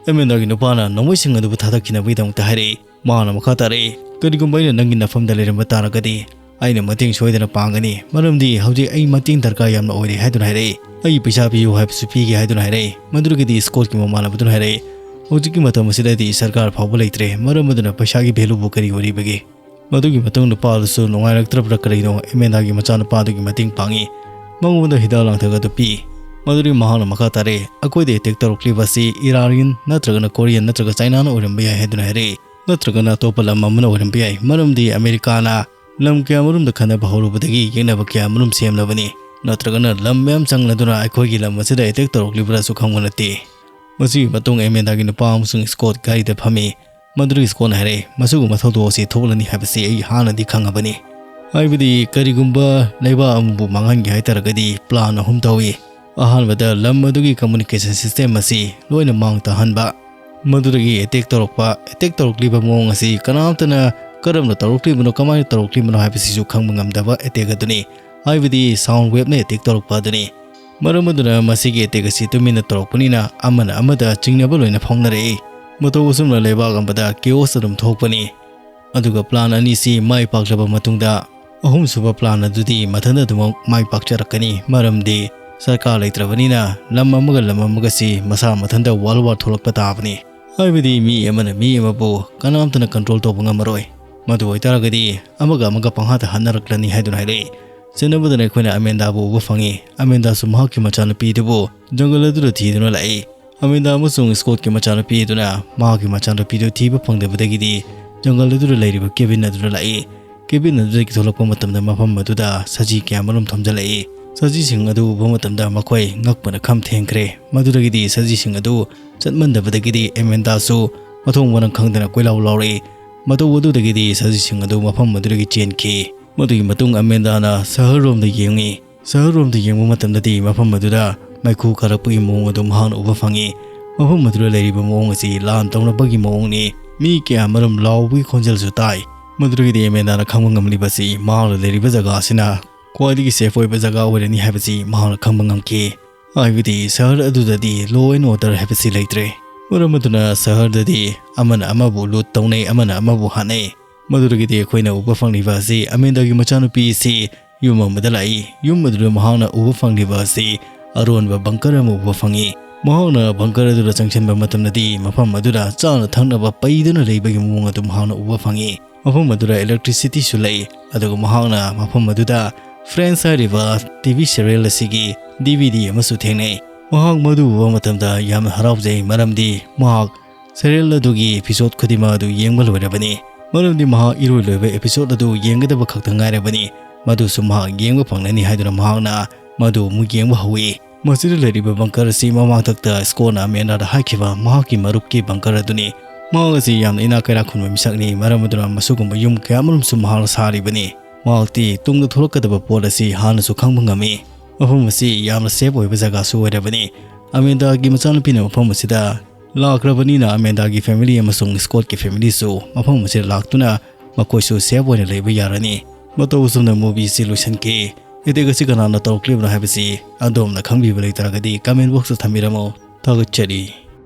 ꯑꯦꯃꯦꯟꯗꯥꯒꯤ ꯅꯨꯄꯥꯅ ꯅꯣꯡꯃꯩꯁꯤꯡ ꯑꯗꯨꯕꯨ ꯊꯥꯗꯣꯛꯈꯤꯅꯕꯒꯤꯗꯃꯛꯇ ꯍꯥꯏꯔꯛꯏ꯫ ꯃꯍꯥꯛꯅ ꯃꯈꯥ ꯇꯥꯔꯛꯏ, "ꯀꯔꯤꯒꯨꯝꯕ ꯑꯩꯅ ꯅꯪꯒꯤ ꯅꯐꯝꯗ ꯂꯩꯔꯝꯕ ꯇꯥꯔꯒꯗꯤ ꯑꯩꯅ ꯃꯇꯦꯡ ꯁꯣꯏꯗꯅ ꯄꯥꯡꯒꯅꯤ, ꯃꯔꯝꯗꯤ ꯍꯧꯖꯤꯛ ꯑꯩ ꯃꯇꯦꯡ ꯗꯔꯀꯥꯔ ꯌꯥꯝꯅ ꯑꯣꯏꯔꯦ" ꯍꯥꯏꯗꯨꯅ ꯍꯥꯏꯔꯛꯏ꯫ "ꯑꯩ ꯄꯩꯁꯥ ꯄꯤꯌꯨ ꯍꯥꯏꯕꯁꯨ ꯄꯤꯒꯦ" ꯍꯥꯏꯗꯨꯅ ꯍꯥꯏꯔꯛꯏ꯫ ꯃꯗꯨꯗꯒꯤꯗꯤ ꯁ꯭ꯀꯣꯠꯀꯤ ꯃꯃꯥꯟꯅꯕꯗꯨꯅ ꯍꯥꯏꯔꯛꯏ, ꯍꯧꯖꯤꯛꯀꯤ ꯃꯇꯝ ꯑꯁꯤꯗꯗꯤ ꯁꯔꯀꯥꯔ ꯐꯥꯎꯕ ꯂꯩꯇ꯭ꯔꯦ, ꯃꯔꯝ ꯑꯗꯨꯅ ꯄꯩꯁꯥꯒꯤ ꯚꯦꯂꯨꯕꯨ ꯀꯔꯤ ꯑꯣꯏꯔꯤꯕꯒꯦ? ꯃꯗꯨꯒꯤ ꯃꯇꯨꯡ ꯅꯨꯄꯥ ꯑꯗꯨꯁꯨ ꯅꯨꯡꯉꯥꯏꯔꯛꯇ꯭ꯔꯕ꯭ꯔꯥ ꯀꯔꯤꯅꯣ, ꯑꯦꯃꯦꯟꯗꯥꯒꯤ ꯃꯆꯥꯅꯨꯄꯥ ꯑꯗꯨꯒꯤ ꯃꯇꯦꯡ ꯄꯥꯡꯉꯤ꯫ ꯃꯉꯣꯟꯗ ꯍꯤꯗꯥꯛ ꯂꯥꯡꯊꯛ ꯑꯗꯨ ꯄꯤ꯫ ꯃꯗꯨꯗꯒꯤ ꯃꯍꯥꯛꯅ ꯃꯈꯥ ꯇꯥꯔꯦ, "ꯑꯩꯈꯣꯏꯗ ꯑꯦꯇꯦꯛ ꯇꯧꯔꯛꯂꯤꯕ ꯑꯁꯤ ꯏꯔꯥꯅꯤꯌꯟ ꯅꯠꯇ꯭ꯔꯒꯅ ꯀꯣꯔꯤꯌꯟ ꯅꯠꯇ꯭ꯔꯒ ꯆꯥꯏꯅꯥꯅ ꯑꯣꯏꯔꯝꯕ ꯌꯥꯏ" ꯍꯥꯏꯗꯨꯅ ꯍꯥꯏꯔꯛꯏ꯫ "ꯅꯠꯇ꯭ꯔꯒꯅ ꯑꯇꯣꯞꯄ ꯂꯝ ꯑꯃꯅ ꯑꯣꯏꯔꯝꯕ ꯌꯥꯏ, ꯃꯔꯝꯗꯤ ꯑꯃꯦꯔꯤꯀꯥꯅ ꯂꯝ ꯀꯌꯥ ꯃꯔꯨꯝꯗ ꯈꯟꯅꯕ ꯍꯧꯔꯨꯕꯗꯒꯤ ꯌꯦꯛꯅꯕ ꯀꯌꯥ ꯃꯔꯨꯝ ꯁꯦꯝꯂꯕꯅꯤ꯫ ꯅꯠꯇ꯭ꯔꯒꯅ ꯂꯝ ꯃꯌꯥꯝ ꯆꯪꯂꯗꯨꯅ ꯑꯩꯈꯣꯏꯒꯤ ꯂꯝ ꯑꯁꯤꯗ ꯑꯦꯇꯦꯛ ꯇꯧꯔꯛꯂꯤꯕ꯭ꯔꯥꯁꯨ ꯈꯪꯕ ꯅꯠꯇꯦ"꯫ ꯃꯁꯤꯒꯤ ꯃꯇꯨꯡ ꯑꯦꯃꯦꯟꯗꯥꯒꯤ ꯅꯨꯄꯥ ꯑꯃꯁꯨꯡ ꯁ꯭ꯀꯣꯠ ꯒꯥꯔꯤꯗ ꯐꯝꯃꯤ꯫ ꯃꯗꯨꯗꯒꯤ ꯁ꯭ꯀꯣꯠꯅ ꯍꯥꯏꯔꯛꯏ, "ꯃꯁꯤꯒꯨꯝꯕ ꯊꯧꯗꯣꯛ ꯑꯁꯤ ꯊꯣꯛꯂꯅꯤ ꯍꯥꯏꯕꯁꯤ ꯑꯩ ꯍꯥꯟꯅꯗꯤ ꯈꯪꯉꯕꯅꯤ꯫ ꯍꯥꯏꯕꯗꯤ ꯀꯔꯤꯒꯨꯝꯕ ꯂꯩꯕꯥꯛ ꯑꯃꯕꯨ ꯃꯥꯡꯍꯟꯒꯦ ꯍꯥꯏ ꯇꯥꯔꯒꯗꯤ ꯄ꯭ꯂꯥꯟ ꯑꯍꯨꯝ ꯇꯧꯏ꯫ ꯑꯍꯥꯟꯕꯗ ꯂꯝ ꯑꯗꯨꯒꯤ ꯀꯝꯃꯨꯅꯤꯀꯦꯁꯟ ꯁꯤꯁꯇꯦꯝ ꯑꯁꯤ ꯂꯣꯏꯅ ꯃꯥꯡ ꯇꯥꯍꯟꯕ꯫ ꯃꯗꯨꯗꯒꯤ ꯑꯦꯇꯦꯛ ꯇꯧꯔꯛꯄ, ꯑꯦꯇꯦꯛ ꯇꯧꯔꯛꯂꯤꯕ ꯃꯑꯣꯡ ꯑꯁꯤ ꯀꯅꯥꯝꯇꯅ ꯀꯔꯝꯅ ꯇꯧꯔꯛꯂꯤꯕꯅꯣ, ꯀꯃꯥꯏꯅ ꯇꯧꯔꯛꯂꯤꯕꯅꯣ ꯍꯥꯏꯕꯁꯤꯁꯨ ꯈꯪꯕ ꯉꯝꯗꯕ ꯑꯦꯇꯦꯛ ꯑꯗꯨꯅꯤ꯫ ꯍꯥꯏꯕꯗꯤ ꯁꯥꯎꯟ ꯋꯦꯕꯅ ꯑꯦꯇꯦꯛ ꯇꯧꯔꯛꯄ ꯑꯗꯨꯅꯤ꯫ ꯃꯔꯝ ꯑꯗꯨꯅ ꯃꯁꯤꯒꯤ ꯑꯦꯇꯦꯛ ꯑꯁꯤ ꯇꯨꯃꯤꯟꯅ ꯇꯧꯔꯛꯄꯅꯤꯅ ꯑꯃꯅ ꯑꯃꯗ ꯆꯤꯡꯅꯕ ꯂꯣꯏꯅ ꯐꯥꯎꯅꯔꯛꯏ꯫ ꯃꯇꯧ ꯑꯁꯨꯝꯅ ꯂꯩꯕꯥꯛ ꯑꯃꯗ ꯀꯦꯑꯣꯁ ꯑꯗꯨꯝ ꯊꯣꯛꯄꯅꯤ꯫ ꯑꯗꯨꯒ ꯄ꯭ꯂꯥꯟ ꯑꯅꯤꯁꯤ ꯃꯥꯏ ꯄꯥꯛꯂꯕ ꯃꯇꯨꯡꯗ ꯑꯍꯨꯝꯁꯨꯕ ꯄ꯭ꯂꯥꯟ ꯑꯗꯨꯗꯤ ꯃꯊꯟꯇ ꯑꯗꯨꯃꯛ ꯃꯥꯏ ꯄꯥꯛꯆꯔꯛꯀꯅꯤ, ꯃꯔꯝꯗꯤ ꯁꯔꯀꯥꯔ ꯂꯩꯇ꯭ꯔꯕꯅꯤꯅ ꯂꯝ ꯑꯃꯒ ꯂꯝ ꯑꯃꯒꯁꯤ ꯃꯁꯥ ꯃꯊꯟꯇ ꯋꯥꯔꯜ ꯋꯥꯔ ꯊꯣꯛꯂꯛꯄ ꯇꯥꯕꯅꯤ꯫ ꯍꯥꯏꯕꯗꯤ ꯃꯤ ꯑꯃꯅ ꯃꯤ ꯑꯃꯕꯨ ꯀꯅꯥꯝꯇꯅ ꯀꯟꯇ꯭ꯔꯣꯜ ꯇꯧꯕ ꯉꯝꯃꯔꯣꯏ꯫ ꯃꯗꯨ ꯑꯣꯏꯇꯥꯔꯒꯗꯤ ꯑꯃꯒ ꯑꯃꯒ ꯄꯪꯍꯥꯠꯇ ꯍꯥꯠꯅꯔꯛꯂꯅꯤ ꯍꯥꯏꯗꯨꯅ ꯍꯥꯏꯔꯛꯏ꯫ ꯆꯦꯟꯅꯕꯗꯅ ꯑꯩꯈꯣꯏꯅ ꯑꯃꯦꯟꯗꯥꯕꯨ ꯎꯕ ꯐꯪꯉꯤ꯫ ꯑꯃꯦꯟꯗꯥꯁꯨ ꯃꯍꯥꯛꯀꯤ ꯃꯆꯥꯅꯨꯄꯤꯗꯨꯕꯨ ꯖꯪꯒꯜ ꯑꯗꯨꯗ ꯊꯤꯗꯨꯅ ꯂꯥꯛꯏ꯫ ꯑꯃꯦꯟꯗꯥ ꯑꯃꯁꯨꯡ ꯁ꯭ꯀꯣꯠꯀꯤ ꯃꯆꯥꯅꯨꯄꯤ ꯑꯗꯨꯅ ꯃꯍꯥꯛꯀꯤ ꯃꯆꯥꯅꯨꯄꯤꯗꯨ ꯊꯤꯕ ꯐꯪꯗꯕꯗꯒꯤꯗꯤ ꯖꯪꯒꯜ ꯑꯗꯨꯗ ꯂꯩꯔꯤꯕ ꯀꯦꯕꯤꯟ ꯑꯗꯨꯗ ꯂꯥꯛꯏ꯫ ꯀꯦꯕꯤꯟ ꯑꯗꯨꯗꯒꯤ ꯊꯣꯛꯂꯛꯄ ꯃꯇꯝꯗ ꯃꯐꯝ ꯑꯗꯨꯗ ꯁꯖꯤ ꯀꯌꯥ ꯃꯔꯨꯝ ꯊꯝꯖꯤꯜꯂꯛꯏ꯫ ꯁꯖꯤꯁꯤꯡ ꯑꯗꯨ ꯎꯕ ꯃꯇꯝꯗ ꯃꯈꯣꯏ ꯉꯛꯄꯅ ꯈꯝ ꯊꯦꯡꯈ꯭ꯔꯦ꯫ ꯃꯗꯨꯗꯒꯤꯗꯤ ꯁꯖꯤꯁꯤꯡ ꯑꯗꯨ ꯆꯠꯃꯟꯗꯕꯗꯒꯤꯗꯤ ꯑꯃꯦꯟꯗꯥꯁꯨ ꯃꯊꯣꯡ ꯃꯔꯝ ꯈꯪꯗꯅ ꯀꯣꯏꯂꯥꯎ ꯂꯥꯎꯔꯛꯏ꯫ ꯃꯇꯧ ꯑꯗꯨꯗꯒꯤꯗꯤ ꯁꯖꯤꯁꯤꯡ ꯑꯗꯨ ꯃꯐꯝ ꯑꯗꯨꯗꯒꯤ ꯆꯦꯟꯈꯤ꯫ ꯃꯗꯨꯒꯤ ꯃꯇꯨꯡ ꯑꯃꯦꯟꯗꯥꯅ ꯁꯍꯔꯔꯣꯝꯗ ꯌꯦꯡꯉꯤ꯫ ꯁꯍꯔꯔꯣꯝꯗ ꯌꯦꯡꯕ ꯃꯇꯝꯗꯗꯤ ꯃꯐꯝ ꯑꯗꯨꯗ ꯃꯩꯈꯨ ꯀꯥꯔꯛꯄꯒꯤ ꯃꯑꯣꯡ ꯑꯗꯨ ꯃꯍꯥꯛꯅ ꯎꯕ ꯐꯪꯉꯤ꯫ ꯃꯐꯝ ꯑꯗꯨꯗ ꯂꯩꯔꯤꯕ ꯃꯑꯣꯡ ꯑꯁꯤ ꯂꯥꯟ ꯇꯧꯅꯕꯒꯤ ꯃꯑꯣꯡꯅꯤ꯫ ꯃꯤ ꯀꯌꯥ ꯃꯔꯨꯝ ꯂꯥꯎꯕꯒꯤ ꯈꯣꯟꯖꯦꯜꯁꯨ ꯇꯥꯏ꯫ ꯃꯗꯨꯗꯒꯤꯗꯤ ꯑꯃꯦꯟꯗꯥꯅ ꯈꯪꯕ ꯉꯝꯂꯤꯕꯁꯤ ꯃꯍꯥꯛꯅ ꯂꯩꯔꯤꯕ ꯖꯒꯥ ꯑꯁꯤꯅ ꯈ꯭ꯋꯥꯏꯗꯒꯤ ꯁꯦꯐ ꯑꯣꯏꯕ ꯖꯒꯥ ꯑꯣꯏꯔꯅꯤ ꯍꯥꯏꯕꯁꯤ ꯃꯍꯥꯛꯅ ꯈꯪꯕ ꯉꯝꯈꯤ꯫ ꯍꯥꯏꯕꯗꯤ ꯁꯍꯔ ꯑꯗꯨꯗꯗꯤ law and order ꯍꯥꯏꯕꯁꯤ ꯂꯩꯇ꯭ꯔꯦ꯫ ꯃꯔꯝ ꯑꯗꯨꯅ ꯁꯍꯔꯗꯗꯤ ꯑꯃꯅ ꯑꯃꯕꯨ ꯂꯨꯠ ꯇꯧꯅꯩ, ꯑꯃꯅ ꯑꯃꯕꯨ ꯍꯥꯠꯅꯩ꯫ ꯃꯗꯨꯗꯒꯤꯗꯤ ꯑꯩꯈꯣꯏꯅ ꯎꯕ ꯐꯪꯂꯤꯕ ꯑꯁꯤ ꯑꯃꯦꯟꯗꯥꯒꯤ ꯃꯆꯥꯅꯨꯄꯤ ꯑꯁꯤ ꯌꯨꯝ ꯑꯃꯗ ꯂꯥꯛꯏ꯫ ꯌꯨꯝ ꯑꯗꯨꯗ ꯃꯍꯥꯛꯅ ꯎꯕ ꯐꯪꯂꯤꯕ ꯑꯁꯤ ꯑꯔꯣꯟꯕ ꯕꯪꯀꯔ ꯑꯃ ꯎꯕ ꯐꯪꯉꯤ꯫ ꯃꯍꯥꯛꯅ bunker ꯑꯗꯨꯗ ꯆꯪꯁꯤꯟꯕ ꯃꯇꯝꯗꯗꯤ ꯃꯐꯝ ꯑꯗꯨꯗ ꯆꯥꯅ ꯊꯛꯅꯕ ꯄꯩꯗꯨꯅ ꯂꯩꯕꯒꯤ ꯃꯑꯣꯡ ꯑꯗꯨ ꯃꯍꯥꯛꯅ ꯎꯕ ꯐꯪꯏ꯫ ꯃꯐꯝ ꯑꯗꯨꯗ electricityꯁꯨ ꯂꯩ, ꯑꯗꯨꯒ ꯃꯍꯥꯛꯅ ꯃꯐꯝ ꯑꯗꯨꯗ Friends ꯍꯥꯏꯔꯤꯕ TV serial ꯑꯁꯤꯒꯤ DVD ꯑꯃꯁꯨ ꯊꯦꯡꯅꯩ꯫ ꯃꯍꯥꯛ ꯃꯗꯨ ꯎꯕ ꯃꯇꯝꯗ ꯌꯥꯝꯅ ꯍꯔꯥꯎꯖꯩ, ꯃꯔꯝꯗꯤ ꯃꯍꯥꯛ serial ꯑꯗꯨꯒꯤ episode ꯈꯨꯗꯤꯡꯃꯛ ꯑꯗꯨ ꯌꯦꯡꯕ ꯂꯣꯏꯔꯕꯅꯤ, ꯃꯔꯝꯗꯤ ꯃꯍꯥꯛ ꯏꯔꯣꯏ ꯂꯣꯏꯕ episode ꯑꯗꯨ ꯌꯦꯡꯒꯗꯕ ꯈꯛꯇ ꯉꯥꯏꯔꯕꯅꯤ꯫ ꯃꯗꯨꯁꯨ ꯃꯍꯥꯛ ꯌꯦꯡꯕ ꯐꯪꯂꯅꯤ ꯍꯥꯏꯗꯨꯅ ꯃꯍꯥꯛꯅ ꯃꯗꯨ ꯑꯃꯨꯛ ꯌꯦꯡꯕ ꯍꯧꯏ꯫ ꯃꯁꯤꯗ ꯂꯩꯔꯤꯕ bunker ꯑꯁꯤ ꯃꯃꯥꯡꯊꯛꯇ Scottꯅ Amandaꯗ ꯍꯥꯏꯈꯤꯕ ꯃꯍꯥꯛꯀꯤ ꯃꯔꯨꯞꯀꯤ bunker ꯑꯗꯨꯅꯤ꯫ ꯃꯍꯥꯛ ꯑꯁꯤ ꯌꯥꯝꯅ ꯏꯅꯥꯛ ꯀꯩꯔꯥꯛ ꯈꯨꯟꯕ ꯃꯤꯁꯛꯅꯤ, ꯃꯔꯝ ꯑꯗꯨꯅ ꯃꯁꯤꯒꯨꯝꯕ ꯌꯨꯝ ꯀꯌꯥ ꯑꯃꯔꯣꯝꯁꯨ ꯃꯍꯥꯛꯅ ꯁꯥꯔꯤꯕꯅꯤ꯫ ꯃꯍꯥꯛꯇꯤ ꯇꯨꯡꯗ ꯊꯣꯛꯂꯛꯀꯗꯕ ꯄꯣꯠ ꯑꯁꯤ ꯍꯥꯟꯅꯁꯨ ꯈꯪꯕ ꯉꯝꯃꯤ꯫ ꯃꯐꯝ ꯑꯁꯤ ꯌꯥꯝꯅ safe ꯑꯣꯏꯕ ꯖꯒꯥꯁꯨ ꯑꯣꯏꯔꯕꯅꯤ꯫ Amandaꯒꯤ ꯃꯆꯥꯅꯨꯄꯤꯅ ꯃꯐꯝ ꯑꯁꯤꯗ ꯂꯥꯛꯈ꯭ꯔꯕꯅꯤꯅ Amandaꯒꯤ family ꯑꯃꯁꯨꯡ Scottꯀꯤ familyꯁꯨ ꯃꯐꯝ ꯑꯁꯤꯗ ꯂꯥꯛꯇꯨꯅ ꯃꯈꯣꯏꯁꯨ safe ꯑꯣꯏꯅ ꯂꯩꯕ ꯌꯥꯔꯅꯤ꯫ ꯃꯇꯧ ꯑꯁꯨꯝꯅ movieꯁꯤ ꯂꯣꯏꯁꯤꯟꯈꯤ꯫ Attack ꯑꯁꯤ ꯀꯅꯥꯅ ꯇꯧꯔꯛꯂꯤꯕꯅꯣ ꯍꯥꯏꯕꯁꯤ ꯑꯗꯣꯝꯅ ꯈꯪꯕꯤꯕ ꯂꯩꯇꯥꯔꯒꯗꯤ comment boxꯇ ꯊꯝꯕꯤꯔꯝꯃꯨ꯫ ꯊꯥꯒꯠꯆꯔꯤ꯫